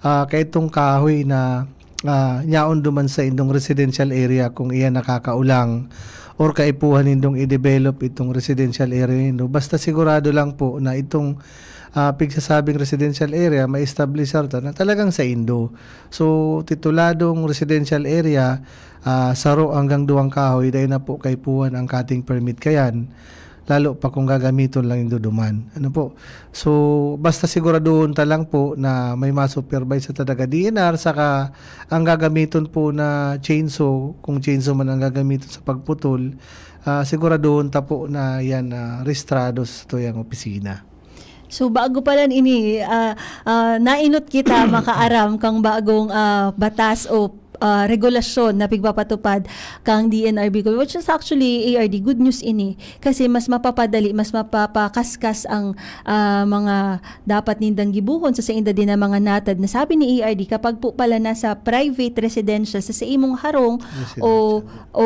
ah, kaitong kahoy na, ah, nyaon duman sa indong residential area kung iyan nakakaulang or kaipuhan nindong i-develop itong residential area nindo. Basta sigurado lang po na itong, ah, pigsasabing residential area, ma-establishar ta na talagang sa indo. So, tituladong residential area, ah, saro hanggang duwang kahoy, dai na po kaipuhan ang cutting permit kayan. Lalo pa kung gagamiton lang nindo duman. Ano po? So, basta siguraduhon ta lang po na may ma-supervise sa taga D N R, saka ang gagamiton po na chainsaw, kung chainsaw man ang gagamiton sa pagputol, ah, siguraduhon ta po na yan, ah, rehistrado sa tuyang opisina. So, bago pa lang ini, ah, ah, nainot kita makaaram kang bagong, ah, batas o, ah, regulasyon na pigpapatupad kang D N R Bicol, which is actually, A R D, good news ini. Kasi mas mapapadali, mas mapapakaskas ang, ah, mga dapat nindang gibuhon sa sainda din na mga natad. Na sabi ni A R D, kapag po pala nasa private residential, sa, sa imong harong o, Residential. o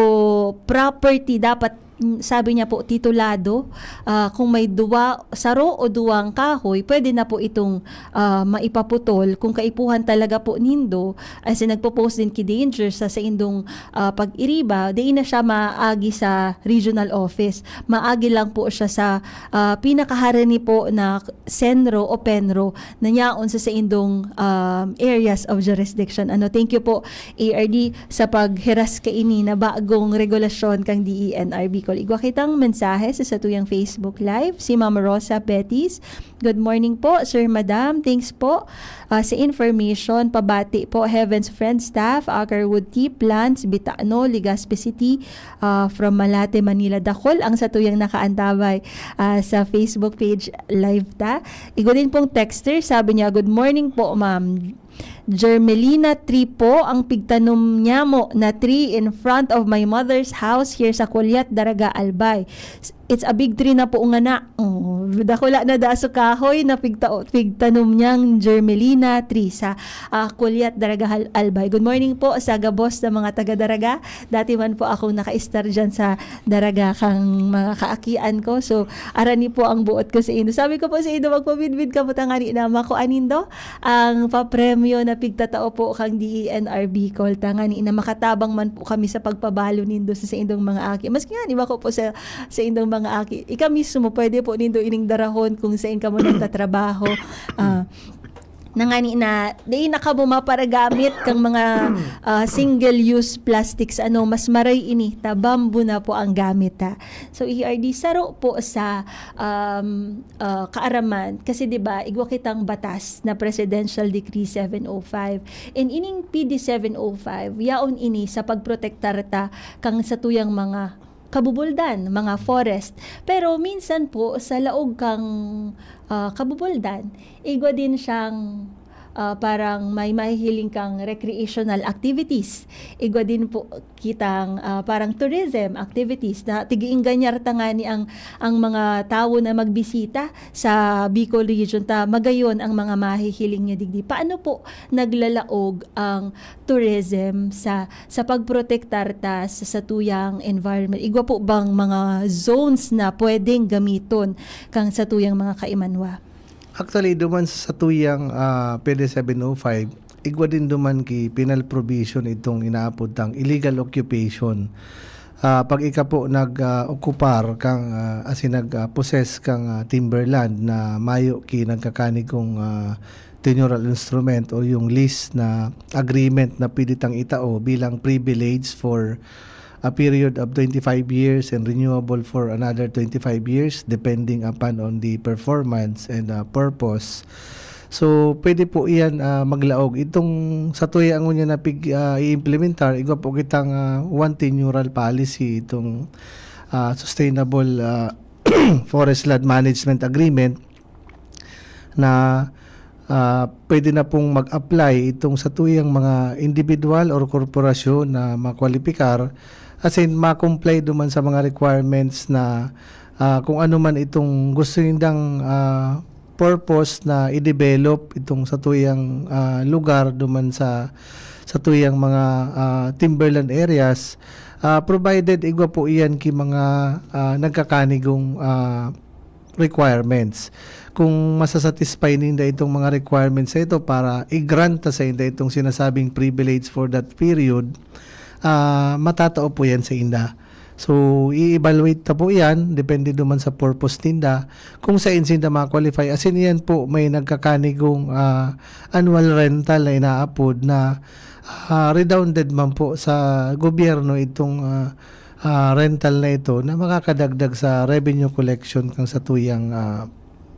property, dapat, mm, sabi niya po, titulado, ah, kung may duwa, saro o duwang kahoy, pwede na po itong, ah, maipaputol. Kung kaipuhan talaga po nindo, as in, nagpo-pose din ki danger sa saindong, ah, pag-iriba, di na siya maagi sa regional office. Maagi lang po siya sa, ah, pinakaharani po na senro o penro na nyaon sa saindong, um, areas of jurisdiction. Ano, thank you po, A R D, sa paghiras kaini na bagong regulasyon kang D E N R Bicol. Igwa kitang mensahe sa satuyang Facebook Live. Si Ma'am Rosa Betis, "Good morning po, sir, madam. Thanks po, ah, sa information. Pabati po, Heaven's Friend staff, Agarwood Tea Plants, Bitano, Legazpi City, ah, from Malate, Manila." Dakol ang satuyang nakaantabay, ah, sa Facebook page live ta. Igwa din pong texter, sabi niya, "Good morning po, ma'am. Germelina tree po ang pigtanom nyamo na tree in front of my mother's house here sa Kulyat, Daraga, Albay. It's a big tree na po ngana." Oh, dakula na da sa kahoy na pigta-, pigtanom niyang Germelina tree sa, ah, Kulyat, Daraga, Hal-, Albay. Good morning po sa gabos na mga taga Daraga. Dati man po akong nakaistar dyan sa Daraga kang mga kaakian ko. So, arani po ang buot ko sa indo. Sabi ko po sa indo, magpabidbid kamo tangani na makua nindo ang papremyo na pigtatao po kang D E N R Bicol. Tangani na makatabang man po kami sa pagpabalo nindo sa, sa indong mga aki. Maski nga, di ba ko po sa, sa indong mga aki. Ika mismo, pwede po nindo ining darahon kung saan kamo nagtatrabaho. Ah, nangani na, di na kamo maparagamit kang mga, ah, single-use plastics. Ano, mas maray ini, ta bamboo na po ang gamit, ha. So, A R D, saro po sa, um, ah, kaaraman. Kasi, di ba, igwa kitang batas na Presidential Decree seven oh five. And ining P D seven oh five, yaon ini sa pagprotektar ta kang satuyang mga kabubuldan, mga forest. Pero minsan po, sa laog kang, ah, kabubuldan, igwa din siyang, ah, parang may mahihiling kang recreational activities. Igwa din po kitang, ah, parang tourism activities na tig-iingganyar ta ngani ang, ang mga tawo na magbisita sa Bicol Region ta magayon ang mga mahihiling niya digdi. Paano po naglalaog ang tourism sa, sa pagprotektar ta sa satuyang environment? Igwa po bang mga zones na pwedeng gamiton kang satuyang mga kaimanwa? Actually, duman sa satuyang, ah, P D seven oh five, igwa din duman ki penal provision itong inaapod tang illegal occupation. Ah, pag ika po nag, ah, okupar kang, ah, asin nag, ah, possess kang, ah, timberland na mayo ki nagkakanigong, ah, tenure instrument o yung lease na agreement na pwede tang itao bilang privilege for, a period of twenty-five years and renewable for another twenty-five years, depending upon on the performance and, ah, purpose. So, pwede po iyan, ah, maglaog. Itong satuya ngunyan na pig-, ah, i-implementar, igwa po kitang, ah, one tenure policy, itong, ah, sustainable, ah, forest land management agreement na, ah, pwede na pong mag-apply itong satuyang mga individual or korporasyon na makwalipikar, as in, ma-comply duman sa mga requirements na, ah, kung ano man itong gusto nindang, ah, purpose na i-develop itong satuyang, ah, lugar duman sa satuyang mga, ah, timberland areas, ah, provided igwa po iyan ki mga, ah, nagkakanigong, ah, requirements. Kung masasatisfy ninda itong mga requirements na ito para i-grant ta sa inda itong sinasabing privilege for that period, ah, matatao po yan sa inda. So, i-evaluate ta po yan, depende duman sa purpose ninda, kung sain sinda ma-qualify. As in, yan po, may nagkakanigong, ah, annual rental na inaapod na, ah, redounded man po sa gobyerno itong, ah, ah, rental na ito na makakadagdag sa revenue collection kan satuyang, ah,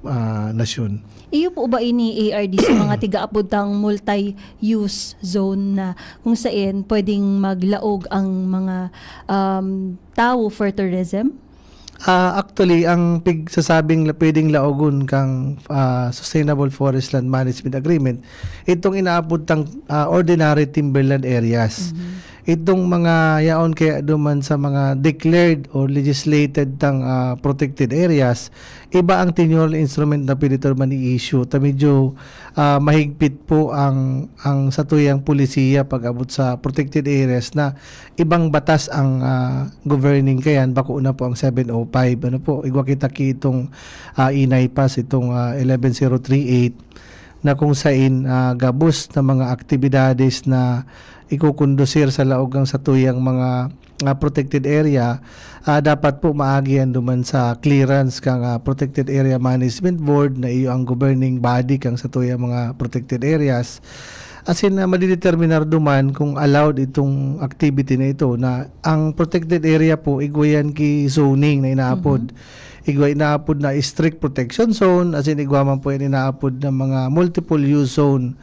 ah, nasyon. Iyo po ba ini, A R D, sa mga tigaapod tang multi-use zone na kung sain pwedeng maglaog ang mga, um, tawo for tourism? Ah, actually, ang pigsasabing la-, pwedeng laogon kang, ah, Sustainable Forest Land Management Agreement, itong inaapod tang, ah, ordinary timberland areas. Mhm. Itong mga yaon kaya duman sa mga declared or legislated tang, ah, protected areas, iba ang tenure instrument na pwede ito man i-issue. Ta medyo, ah, mahigpit po ang, ang satuyang polisiya pag-abot sa protected areas na ibang batas ang, ah, governing kayan, bako na po ang seven oh five. Ano po, igwa kita ki itong, ah, inay pa, itong, ah, eleven zero three eight, na kung sain, ah, gabos na mga aktibidades na ikukondusir sa laog ng satuyang mga, ah, protected area, ah, dapat po maagi yan duman sa clearance kang, ah, Protected Area Management Board na iyo ang governing body kang satuyang mga protected areas. As in, ah, madideterminar duman kung allowed itong activity na ito, na ang protected area po, igwa yan ki zoning na inaapod. Mhm. Igwa inaapod na strict protection zone, as in, igwa man po yan inaapod na mga multiple use zone.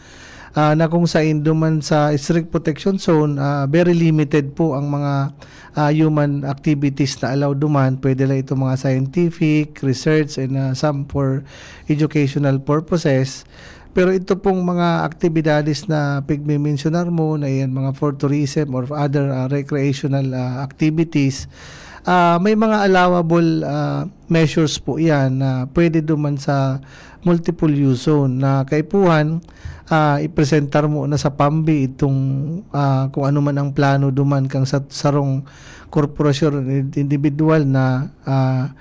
Ah, na kung sain duman sa strict protection zone, ah, very limited po ang mga, ah, human activities na allowed duman. Pwede lang itong mga scientific, research, and, ah, some for educational purposes. Pero ito pong mga aktibidades na pigmimensyonar mo, na iyan mga for tourism or other, ah, recreational, ah, activities, ah, may mga allowable, ah, measures po iyan na pwede duman sa multiple use zone na kaipuhan, ah, ipresentar mo na sa PAMBI itong, ah, kung ano man ang plano duman kang sa sarong korporasyon o individual na, ah,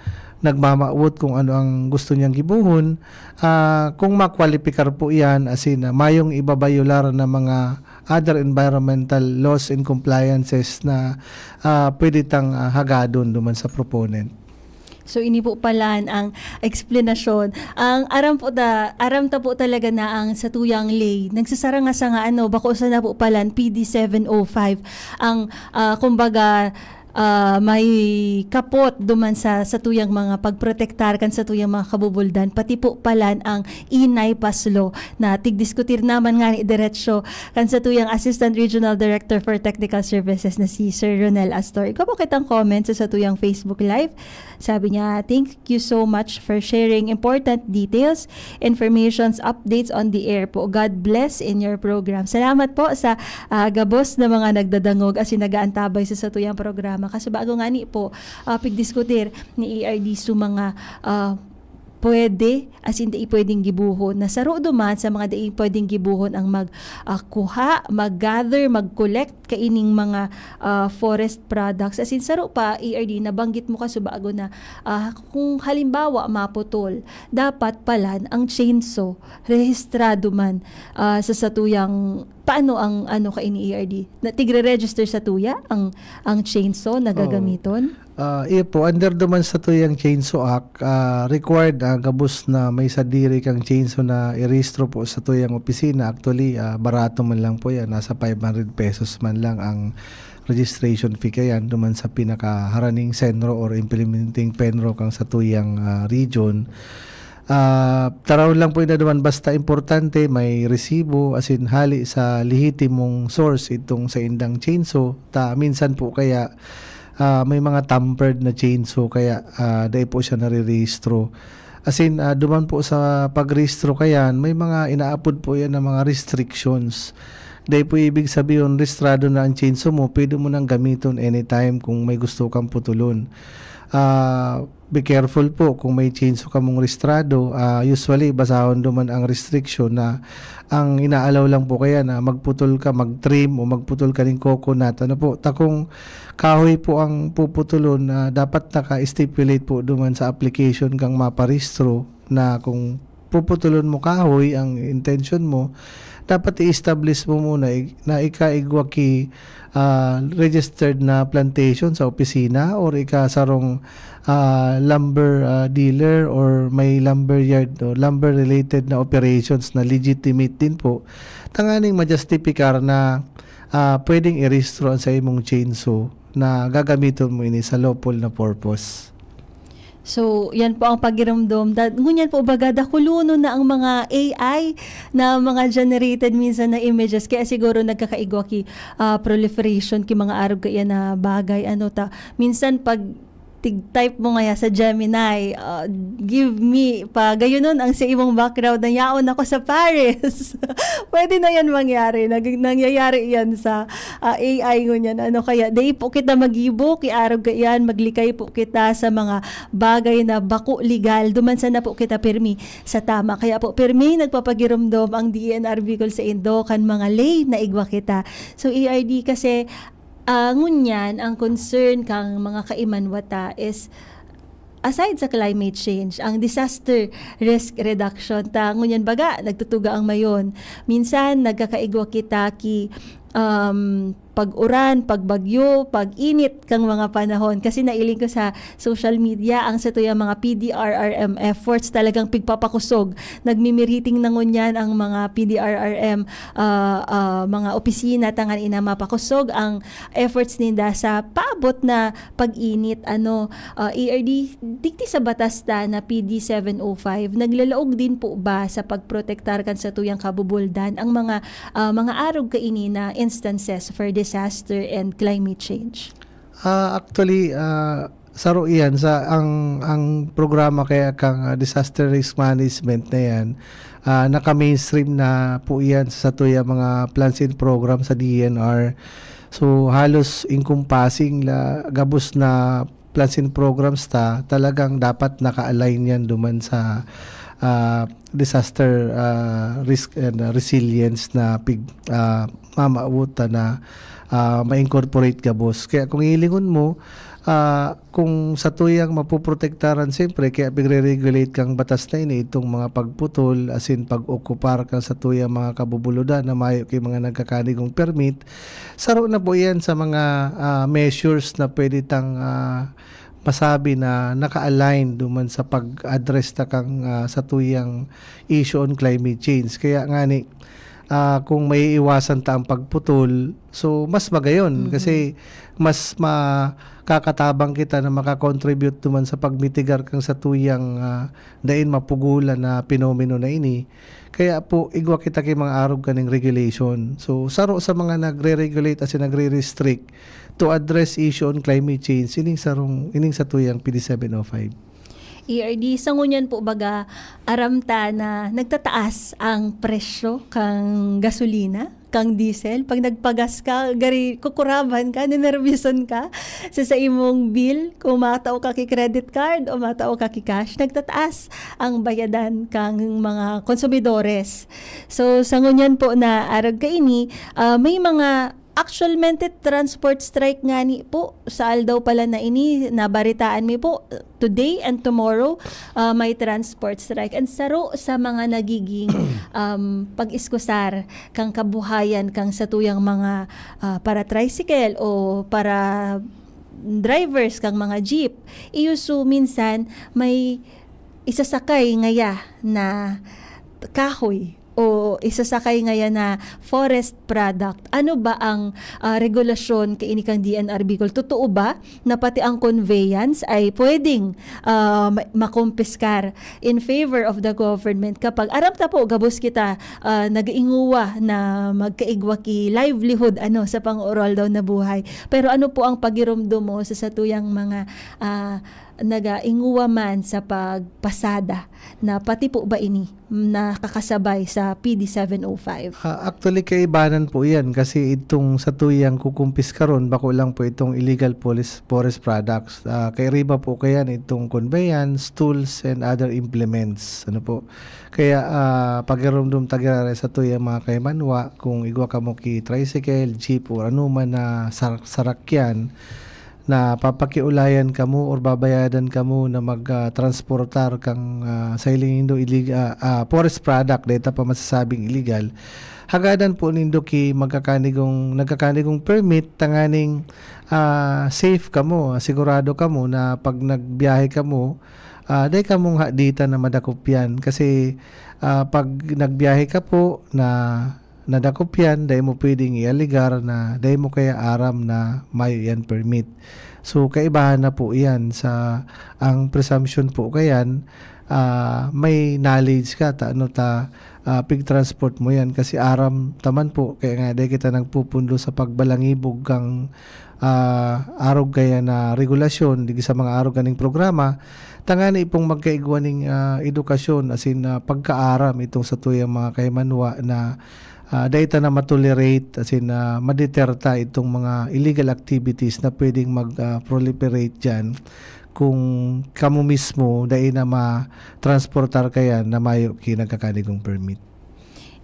nagmamawot kung ano ang gusto niyang gibohon. Ah, kung makwalipikar po iyan, as in, ah, mayong ibabayolar na mga other environmental laws and compliances na, ah, pwede tang, ah, hagadon duman sa proponent. So, ini po palan ang eksplanasyon. Ang aram po ta, aram ta po talaga na ang satuyang ley nagsasaranga-sanga, ano, bako sana po palan P D seven oh five ang, ah, kumbaga, ah, may kapot duman sa satuyang mga pagprotektar kan satuyang mga kabubuldan, pati po palan ang inay paslo na tigdiskutir naman ngani diretsyo kan satuyang Assistant Regional Director for Technical Services na si Sir Ronel Astor. Igwa po kitang comment sa satuyang Facebook Live. Sabi niya, "Thank you so much for sharing important details, informations, updates on the air po. God bless in your program." Salamat po sa, ah, gabos na mga nagdadangog asin nagaantabay sa satuyang programa. Kasubago ngani po, ah, pigdiskutir ni A R D so mga, ah, pwede, as in, dai pwedeng gibohon. Na saro duman sa mga dai pwedeng gibohon ang mag, ah, kuha, mag-gather, mag-collect kaining mga, ah, forest products. As in, saro pa, A R D, nabanggit mo kasubago na, ah, kung halimbawa maputol, dapat palan ang chainsaw rehistrado man, ah, sa satuyang, paano ang ano kaini, A R D? Na tigre-register satuya ang, ang chainsaw na Oo. gagamiton? Ah, iyo po, under duman satuyang Chainsaw Act, ah, required, ah, gabos na may sadiri kang chainsaw na irehistro po satuyang opisina. Actually, ah, barato man lang po yan. Nasa five hundred pesos man lang ang, registration fee kayan duman sa pinakaharaning CENRO or implementing PENRO kang satuyang, ah, region. Ah, tarawon lang po ina duman, basta importante may resibo, asin hale sa lehitimong source itong saindang chainsaw. Ta minsan po kaya, ah, may mga tampered na chainsaw kaya, ah, dai po siya narirehistro. Asin, ah, duman po sa pagrehistro kayan, may mga inaapod po yan na mga restrictions. Dai po ibig sabihon, rehistrado na ang chainsaw mo, pwede mo nang gamiton anytime kung may gusto kang putulon. Ah, be careful po kung may chainsaw kamong rehistrado. Ah, usually, basahon duman ang restriction na ang inaalaw lang po kaya na magputol ka, mag-trim o magputol ka ning coconut. Ano po, ta kung kahoy po ang puputulon, ah, dapat naka-stipulate po duman sa application kang maparehistro na kung puputulon mo kahoy ang intention mo, dapat i-establish mo muna ig-, na ika igwa ki, ah, registered na plantation sa opisina or ika sarong, ah, lumber, ah, dealer or may lumber yard o lumber related na operations na legitimate din po. Tanganing majustify na, ah, pwedeng irehistro ang sa imong chainsaw na gagamiton mo ini sa lawful na purpose. So, yan po ang pagiromdom. Da-, ngunyan po, baga, dakulonon na ang mga A I na mga generated minsan na images. Kaya siguro nagkakaigwa ki, ah, proliferation ki mga arog kaiyan na bagay. Ano ta, minsan pag tig-type mo ngaya sa Gemini, ah, "Give me," pa gayunon ang sa imong background na, "Yaon ako sa Paris." Pwede na yan mangyari. Nag-, nangyayari yan sa, ah, A I ngunyan. Ano kaya, dai po kita magibo ki arog kaiyan, maglikay po kita sa mga bagay na bako legal. Duman sana po kita pirmi sa tama. Kaya po, pirmi nagpapagiromdom ang D E N R Bicol saindo kan mga lay na igwa kita. So, A R D, kasi, ah, ngunyan, ang concern kang mga kaimanwa ta is, aside sa climate change, ang disaster risk reduction ta, ngunyan baga, nagtutuga ang mayon. Minsan, nagkakaigwa kita ki, um, pag-uran, pagbagyo, pag-init kang mga panahon. Kasi nailing ko sa social media, ang satuyang mga P D R R M efforts talagang pigpapakosog. Nagmi-meeting na ngunyan ang mga P D R R M, ah, ah, mga opisina, tanganing mapakusog ang efforts ninda sa paabot na pag-init. Ano, ah, A R D, digdi sa batas ta na P D seven oh five, naglalaog din po ba sa pagprotektar kan satuyang kabubuldan ang mga, ah, mga arog kaini na instances for disaster and climate change? Ah, actually, ah, saro iyan sa ang, ang programa kaya kang, ah, disaster risk management na yan, ah, naka-mainstream na po iyan sa satuyang mga plans and program sa D E N R. So, halos encompassing la, gabos na plans and programs ta, talagang dapat naka-align yan duman sa, ah, disaster, ah, risk and, ah, resilience na pig-, ah, mamawot ta na, ah, ma-incorporate gabos. Kaya kung hilingon mo, ah, kung satuyang mapoprotektaran, siyempre, kaya pigre-regulate kang batas na ini, itong mga pagputol, asin pag-okupar kang satuyang mga kabubuludan na mayo ki mga nagkakanigong permit, saro na po yan sa mga, ah, measures na pwede tang, ah, masabi na naka-align duman sa pag-address ta kang, ah, satuyang issue on climate change. Kaya ngani, ah, kung maiiwasan ta ang pagputol, so mas magayon. Mhm. Kasi mas makakatabang kita na makakontribute duman sa pagmitigar kang satuyang, ah, dain mapugulan na pinomeno na ini. Kaya po, igwa kita ki mga arog kaning regulation. So, saro sa mga nagre-regulate asin nagre-restrict to address issue on climate change, ining sarong, ining satuyang P D seven oh five. A R D, sa ngunyan po baga, aram ta na nagtataas ang presyo kang gasolina, kang diesel. Pag nagpagas ka, gari, kukuraban ka, ninerbisan ka sa, sa imong bill. Kung matao ka ki credit card o matao ka ki cash, nagtataas ang bayadan kang mga konsumidores. So, sa ngunyan po na arog kaini, ah, may mga, actualmente, transport strike ngani po sa aldaw pala na ini, nabaritaan mi po, today and tomorrow, ah, may transport strike. And saro sa mga nagiging, um, pag-iskusar kang kabuhayan kang satuyang mga, ah, para-tricycle o para drivers kang mga jeep, iyo su minsan may isasakay ngaya na kahoy. o isasakay ngayan na forest product. Ano ba ang, ah, regulasyon kaini kan D N R Bicol? Totoo ba na pati ang conveyance ay pwedeng, ah, ma-, makumpiskar in favor of the government kapag aram ta po, gabos kita, ah, nag-inguwa na magkaigwa ki livelihood, ano, sa pang-oral daw na buhay. Pero ano po ang pagiromdom mo sa satuyang mga, ah, nag-inguwa man sa pagpasada na pati po ba ini nakakasabay sa P D seven oh five? Ah, actually, kaibanan po yan kasi itong satuyang kukumpiskaron, bako lang po itong illegal forest, forest products. Ah, kairiba po kayan itong conveyance, tools, and other implements. Ano po? Kaya, ah, pagiromdom ta giraray satuyang mga kaimanwa, kung igwa kamo ki tricycle, jeep, or anuman na sar-, sarakyan, na papakiulayan kamo or babayadan kamo na mag, ah, transportar kang, ah, sa hiling nindo ilig-, ah, ah, forest product, dahil ta pa masasabing illegal, hagadan po nindo ki magkakanigong, nagkakanigong permit tanganing, ah, safe kamo, ah, sigurado kamo na pag nagbiyahe kamo, ah, dai kamong haditan na madakop yan. Kasi, ah, pag nagbiyahe ka po na nadakop yan, dai mo pwedeng ialigar na dai mo kaya aram na mayo yan permit. So, kaibahan na po yan sa, ang presumption po kayan, ah, may knowledge ka ta, ano ta, ah, pig-transport mo yan kasi aram taman po, kaya nga dai kita nagpupundo sa pagbalangibog kang, ah, arog kaya na regulasyon, digdi sa mga arog kaning programa, tangani pong magkaigwa ning, ah, edukasyon, as in, ah, pagkaaram itong satuyang mga kahimanwa na, ah, dai ta na matolerate, as in, ah, madeter ta itong mga illegal activities na pwedeng mag, ah, proliferate diyan kung kamo mismo dai na ma-transportar kayan na mayo ki nagkakanigong permit.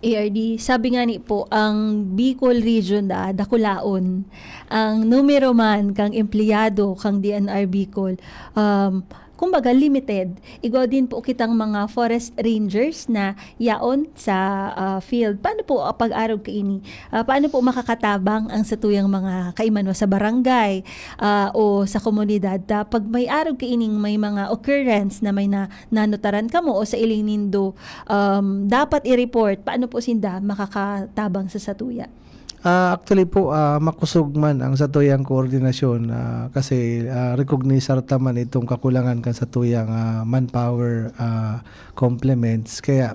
A R D, sabi nga ni po, ang Bicol Region da, dakulaon. Ang numero man kang empleyado kang D N R Bicol, um, kumbaga, limited. Igwa din po kitang mga forest rangers na yaon sa, ah, field. Paano po, ah, pag-arog kaini? Ah, paano po makakatabang ang satuyang mga kaimanwa sa barangay, ah, o sa komunidad ta pag may arog kaining may mga occurrence na may na-, nanotaran kamo o sa iling nindo, um, dapat i-report, paano po sinda makakatabang sa satuya? Ah, actually po, ah, makosog man ang satuyang koordinasyon, ah, kasi, ah, recognize ta man itong kakulangan kan satuyang, ah, manpower, ah, complements. Kaya,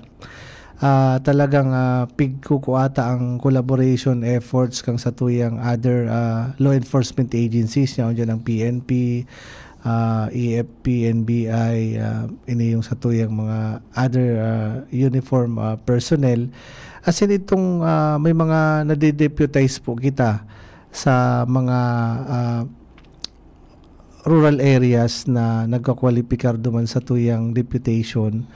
ah, talagang, ah, pigkukua ta ang collaboration efforts kan satuyang other, ah, law enforcement agencies, yaon diyan ang P N P, ah, A F P, N B I, ah, ini yung satuyang mga other, ah, uniform, ah, personnel. As in, itong, ah, may mga nade-deputize po kita sa mga, ah, rural areas na nagkakwalipikar duman satuyang deputation.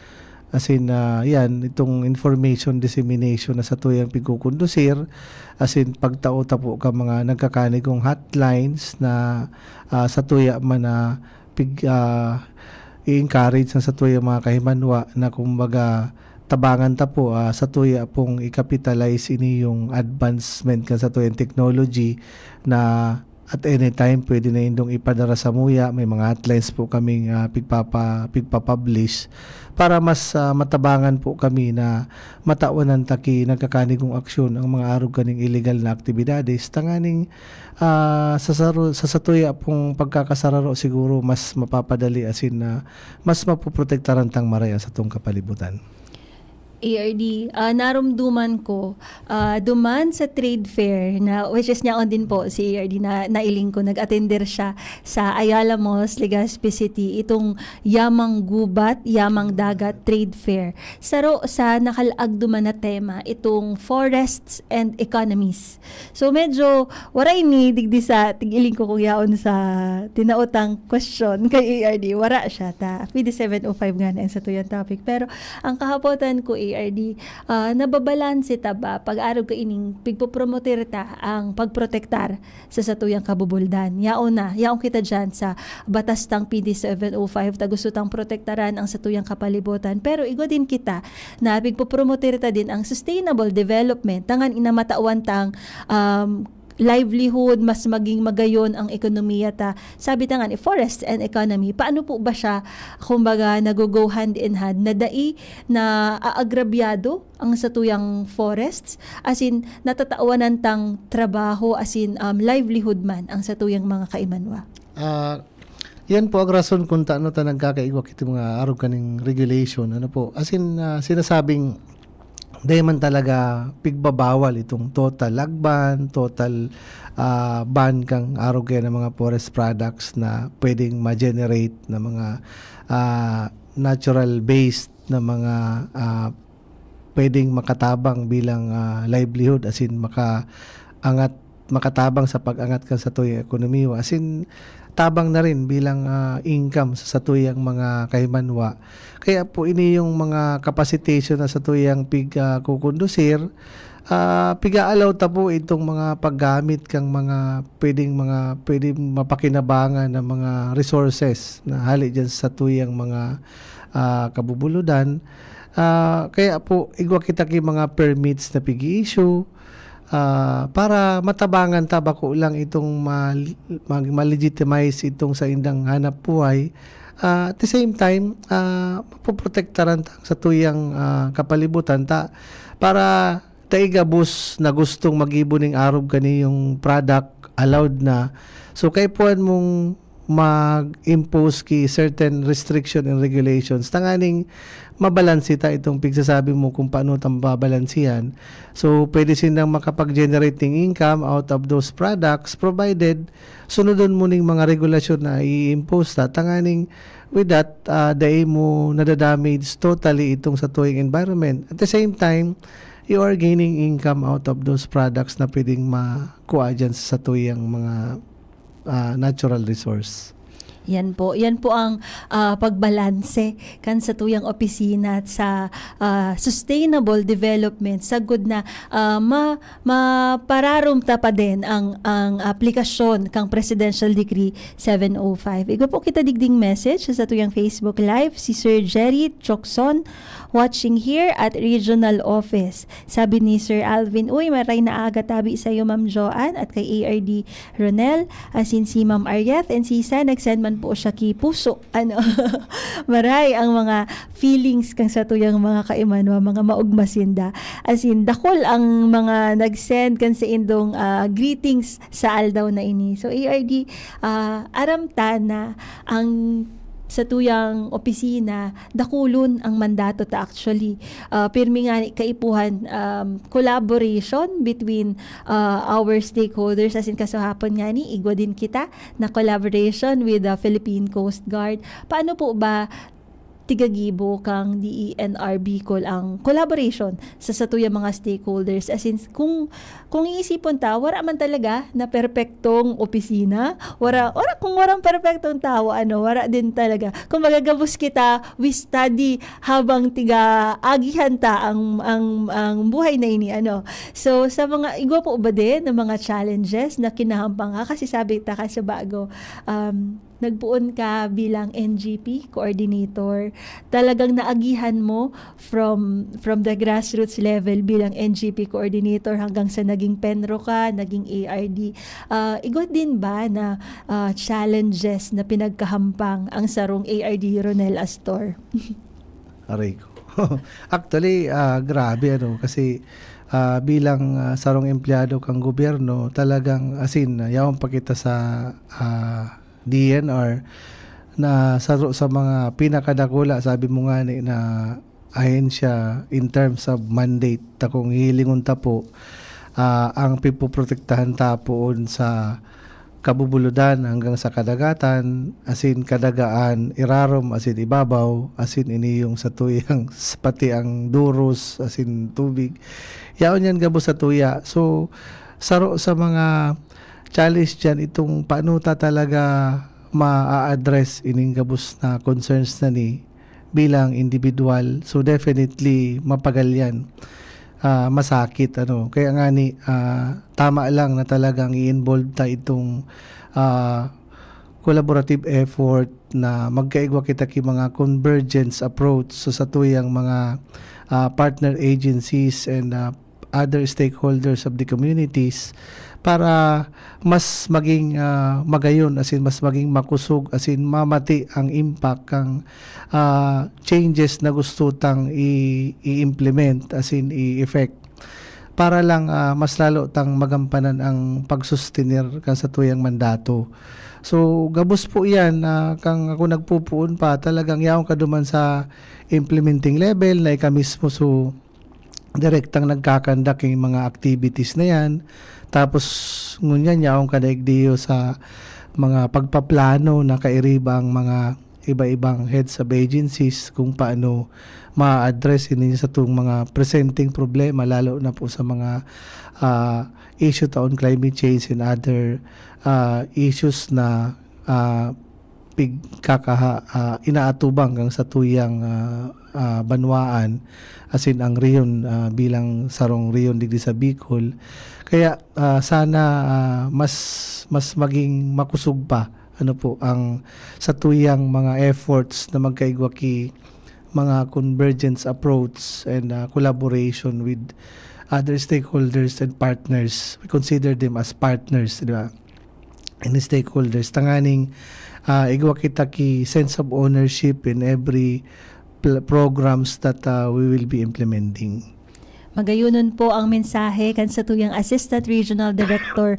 As in, ah, yan, itong information dissemination na satuyang pigkukondusir, as in, pagtao ta po ka mga nagkakanigong hotlines na, ah, satuya man na pig-, ah, i-encourage na satuyang mga kahimanwa na, kumbaga, tabangan ta po, ah, satuya pong i-capitalize ini yung advancement kan satuyang technology na at any time pwede na indong ipadara samuya. May mga hotlines po kaming, ah, pigpapa-, pigpa-publish para mas, ah, matabangan po kami na matawanan ta ki nagkakanigong aksyon ang mga arog kaning illegal na aktibidades, tanganing, ah, sa saro-, sa satuya pong pagkakasararo, siguro mas mapapadali, asin na mas mapoprotektaran tang maray ang satong kapalibutan. A R D, ah, narumduman ko, ah, duman sa trade fair na, which is yaon din po si A R D na nailing ko, nag-attender siya sa Ayala Malls, Legazpi City, itong Yamang Gubat, Yamang Dagat Trade Fair. Saro sa nakalaag duman na tema, itong forests and economies. So, medyo waray ni digdi sa tig-iling ko kung yaon sa tinaotang question kay A R D. Wara siya, ta P D seven oh five nga na ang satuyang topic. Pero ang kahapotan ko, A R D, ah, nababalanse ta ba pag-arog kaining pigpopromoter ta ang pagprotektar sa satuyang kabubuldan? Yaon na, yaon kita diyan sa batas tang P D seven oh five, ta gusto tang protektaran ang satuyang kapalibutan. Pero igwa din kita na pigpopromoter ta din ang sustainable development, tanganing matawan tang, um, livelihood, mas maging magayon ang ekonomiya ta. Sabi ta nga ni, forest and economy, paano po ba siya, kumbaga, nag-go hand in hand, na dai na aagrabyado ang satuyang forests, as in, natatawanan tang trabaho, as in, um, livelihood man ang satuyang mga kaimanwa? Ah, yan po ang rason kung taano ta nagkakaigwa kita mga arog kaning regulation, ano po. As in, ah, sinasabing dai man talaga pigbabawal itong total lagban, total, ah, ban kang arog kaya ng mga forest products na pwedeng ma-generate na mga, ah, natural based na mga, ah, pwedeng makatabang bilang, ah, livelihood, as in makaangat, makatabang sa pag-angat kan satuyang ekonomiya. As in, tabang na rin bilang, ah, income sa satuyang mga kahimanwa. Kaya po ini yung mga capacitation na satuyang pig-, ah, kukondusir, ah, piga-allow ta po itong mga paggamit kang mga pwedeng, mga pwedeng mapakinabangan na mga resources na hali diyan sa satuyang mga, ah, kabubuludan. Ah, kaya po, igwa kita ki mga permits na pig-i-issue, ah, para matabangan ta, bako lang itong ma-, mag-, ma-legitimize itong saindang hanap buhay. Ah, at the same time, ah, mapoprotektaran ta ang satuyang, ah, kapalibutan ta para dai gabos na gustong mag-ibo ning arog kaniyong product, allowed na. So, kaipuhan mong mag-impose ki certain restriction and regulations tanganing mabalanse ta itong pigsasabi mo kung paano ta mababalansehan. So, pwede sindang makapag-generate ning income out of those products, provided sunodon mo ning mga regulasyon na i-impose ta, tanganing with that, ah, dai mo nadadamage totally itong satuyang environment. At the same time, you are gaining income out of those products na pwedeng makuha diyan sa satuyang mga, ah, natural resource. Yan po. Yan po ang, ah, pagbalanse kan satuyang opisina sa, ah, sustainable development, sagkod na, ah, ma-, mapararom ta pa din ang, ang aplikasyon kang Presidential Decree seven oh five. Igwa po kita digding message sa satuyang Facebook Live, si Sir Jerry Chokson, watching here at Regional Office. Sabi ni Sir Alvin, "Uy, maray na aga tabi sa'yo, Ma'am Joanne, at kay A R D Ronel, asin si Ma'am Arieth, and si Isa, nag-send man po siya ki puso." Ano, maray ang mga feelings kan satuyang mga kaimanwa, mga maogma sinda. As in, dakul ang mga nag-send kan saindong, ah, greetings sa aldaw na ini. So, A R D, ah, aram ta na ang satuyang opisina, dakulon ang mandato ta actually. Ah, pirmi ngani kaipuhan, um, collaboration between, ah, our stakeholders, as in, kasuhapon ngani, igwa din kita na collaboration with the Philippine Coast Guard. Paano po ba tigagibo kang D E N R Bicol ang collaboration sa satuyang mga stakeholders? As in, kung, kung iisipon ta, wara man talaga na perpektong opisina, wara, wara, kung warang perpektong tawo, ano, wara din talaga. Kung magagabos kita, we study habang tiga-agihan ta ang, ang, ang buhay na ini, ano. So, sa mga, igwa po ba din ang mga challenges na kinahampang ka? Kasi sabi ta ka sa bago, um, nagpoon ka bilang N G P coordinator. Talagang naagihan mo from, from the grassroots level bilang N G P coordinator hanggang sa naging PENRO ka, naging A R D. Ah, igwa din ba na, ah, challenges na pinagkahampang ang sarong A R D Ronel Astor? Aray ko. Actually, ah, grabe, ano, kasi, ah, bilang, ah, sarong empleyado kang gobyerno, talagang, as in, ah, yaon pa kita sa, ah, D E N R na saro sa mga pinakadakula, sabi mo ngani, na ahensya in terms of mandate. Ta kung hihilingon ta po, ah, ang pipoprotektahan ta poon sa kabubuludan hanggang sa kadagatan, asin kadagaan, irarom, asin ibabaw, asin ini yung satuyang, pati ang duros, asin tubig. Yaon yan gabos satuya. So, saro sa mga challenge diyan itong paano ta talaga ma-a-address ining gabos na concerns na ni bilang individual. So, definitely, mapagal yan. Ah, masakit, ano. Kaya nga ni, ah, tama lang na talagang i-involve ta itong, ah, collaborative effort na magkaigwa kita ki mga convergence approach sa satuyang mga, ah, partner agencies and, ah, other stakeholders of the communities para mas maging, ah, magayon, asin mas maging makusog, asin mamati ang impact kan, ah, changes na gusto tang i-, i-implement, asin i-effect, para lang, ah, mas lalo tang magampanan ang pagsustener kan satuyang mandato. So, gabos po iyan, ah, kan ako nagpopoon pa, talagang yaon ka duman sa implementing level na ika mismo so direktang nagkakandak yung mga activities na yan. Tapos, ngunyan, yaon ka na igdiyo sa mga pagpaplano na kairiba ang mga iba-ibang heads of agencies kung paano ma-address ini sa itong mga presenting problema, lalo na po sa mga, ah, issue ta on climate change and other, ah, issues na, ah, pigkakaha-, ah, inaatubang kan satuyang, ah, ah, banwaan, asin ang rehiyon, ah, bilang sarong rehiyon digdi sa Bicol. Kaya, ah, sana, ah, mas, mas maging makusog pa, ano po, ang satuyang mga efforts na magkaigwa ki mga convergence approach and, ah, collaboration with other stakeholders and partners. We consider them as partners, di ba? And stakeholders. Tanganing, ah, igwa kita ki sense of ownership in every pl-, programs that, ah, we will be implementing. Magayonon po ang mensahe kan satuyang Assistant Regional Director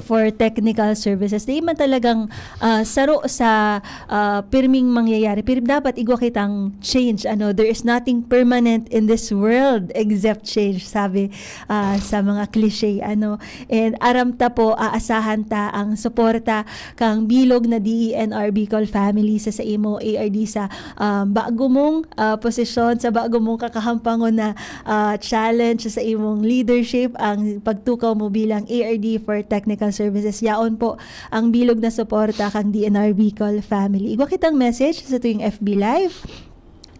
for Technical Services. Di man talagang, ah, saro sa, ah, pirming mangyayari. Pero dapat igwa kitang change. Ano, "There is nothing permanent in this world except change," sabi, ah, sa mga cliche. Ano, and aram ta po, aasahan ta ang suporta kang bilog na D E N R Bicol family sa, sa imo, A R D, sa, ah, bago mong, ah, posisyon, sa bago mong kakahampangon na, ah, challenge sa imong leadership, ang pagtukaw mo bilang A R D for Technical Services. Yaon po ang bilog na suporta kang D N R Bicol family. Igwa kitang message sa tuwing F B Live.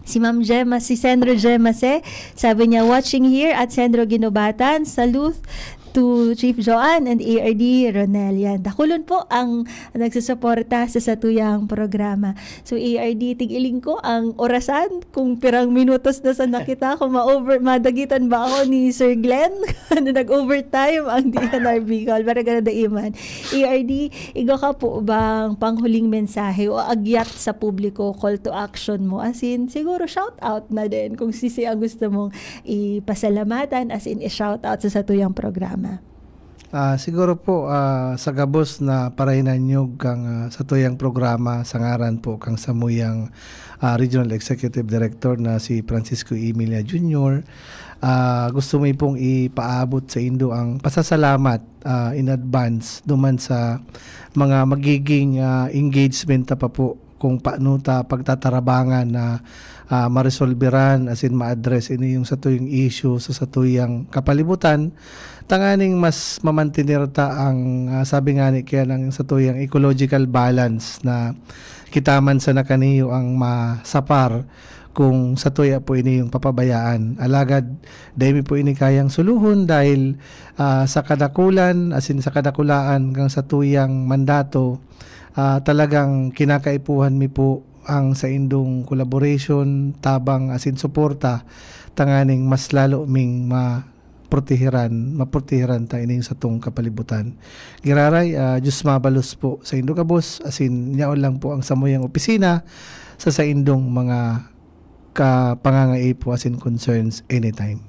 Si Ma'am Gemma, si Senro Gemma Se, sabi niya, "Watching here at Senro Ginobatan, salute to Chief Joan and A R D Ronel." Yan. Dakulon po ang nagsusuporta sa satuyang programa. So, A R D, tig-iling ko ang orasan, kung pirang minutos na sana kita, kung ma-over, madagitan ba ako ni Sir Glenn? Ano, nag-overtime ang D N R Bicol. Pero ganun dai man. A R D, igwa ka po bang panghuling mensahe o agyat sa publiko, call to action mo? As in, siguro shout out na din kung sisi ang gusto mong ipasalamatan, as in, i-shout out sa satuyang programa. Ah, siguro po, ah, sa gabos na parahinanyog kang, ah, satuyang programa sa ngaran po kang samuyang, ah, Regional Executive Director na si Francisco Emilia Junior, ah, gusto mi pong ipaabot sa indo ang pasasalamat, ah, in advance duman sa mga magiging, ah, engagement ta pa po kung paano ta pagtatarabangan na, ah, maresolberan asin ma-address ini yung satuyang issue sa satuyang kapalibutan, tanganing mas mamantener ta ang, ah, sabi nga ni kaya ng satuyang ecological balance na kita man sana kaniyo ang masapar kung satuya po ini yung papabayaan. Alagad, dai mi po ini kayang suluhon dahil, ah, sa kadakulan, asin sa kadakulaan kang satuyang mandato, ah, talagang kinakaipuhan mi po ang saindong collaboration, tabang asin suporta tanganing mas lalo ming maproteheran, maproteheran ta ining satong kapalibutan. Giraray, ah, Diyos mabalos po saindo gabos, asin yaon lang po ang samuyang opisina sa saindong mga ka-, pangangaipo asin concerns anytime.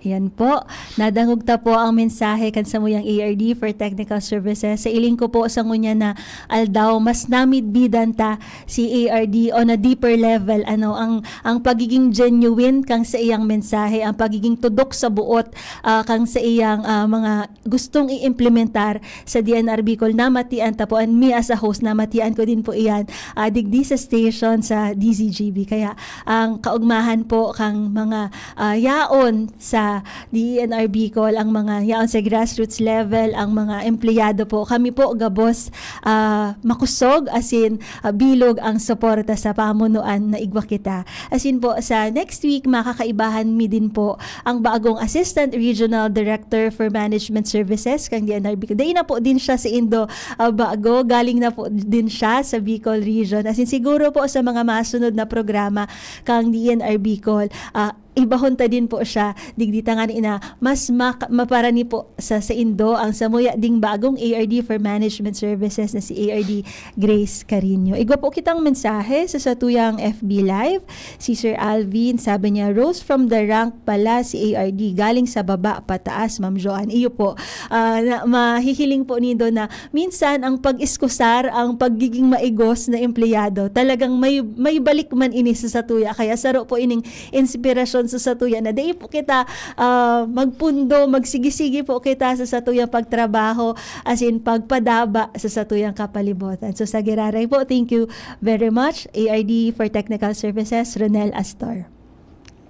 Yan po. Nadangog ta po ang mensahe kan samuyang A R D for Technical Services. Sa iling ko po sa ngunyan na aldaw, mas namidbidan ta si A R D on a deeper level. Ano, ang, ang pagiging genuine kang sa iyang mensahe, ang pagiging tudok sa buot, ah, kang sa iyang, ah, mga gustong i-implementar sa D N R Bicol, namatian ta po, and me as a host, namatian ko din po iyan, ah, digdi sa station sa D Z G B. Kaya ang kaugmahan po kang mga, ah, yaon sa D E N R Bicol, ang mga yaon sa grassroots level, ang mga empleyado po, kami po gabos, ah, makusog, asin, ah, bilog ang suporta sa pamunuan na igwa kita. Asin po, sa next week, makakaibahan mi din po ang bagong Assistant Regional Director for Management Services kang D N R Bicol. Dai na po din siya saindo, ah, bago. Galing na po din siya sa Bicol Region. Asin siguro po sa mga masunod na programa kang D N R Bicol, ah, ibahon ta din po siya digdi, tanganing mas mak-, maparani po sa saindo ang samuya ding bagong A R D for Management Services na si A R D Grace Carino. Igwa po kitang mensahe sa satuyang F B Live. Si Sir Alvin, sabi niya, "Rose from the rank pala si A R D, galing sa baba pataas, Ma'am Joanne." Iyo po, ah, na, mahihiling po nindo na minsan ang pag-iskusar, ang pagiging maigos na empleyado, talagang may, may balik man ini sa satuya. Kaya saro po ining inspirasyon sa satuya na dai po kita, ah, magpundo, magsigi-sigi po kita sa satuyang pagtrabaho, as in pagpadaba sa satuyang kapalibutan. So, sa giraray po, thank you very much, A R D for Technical Services, Ronel Astor.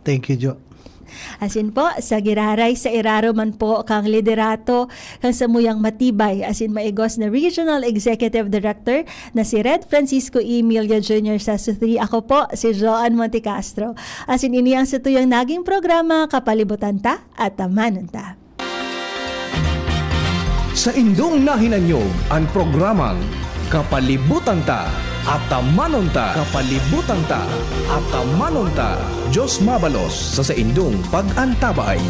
Thank you, Jo. Asin po, sa giraray sa irarom man po kang liderato kang samuyang matibay asin maigos na Regional Executive Director na si Red Francisco Emilio Junior Sasutri. Ako po si Joan Montecastro. Asin ini ang satuyang naging programa, Kapalibutan Ta, Atamanon Ta. Sa indong nahinanyog an programang Kapalibutan Ta, Atamanon Ta. Kapalibutan Ta, Atamanon Ta. Diyos mabalos sa saindong pag-antabay.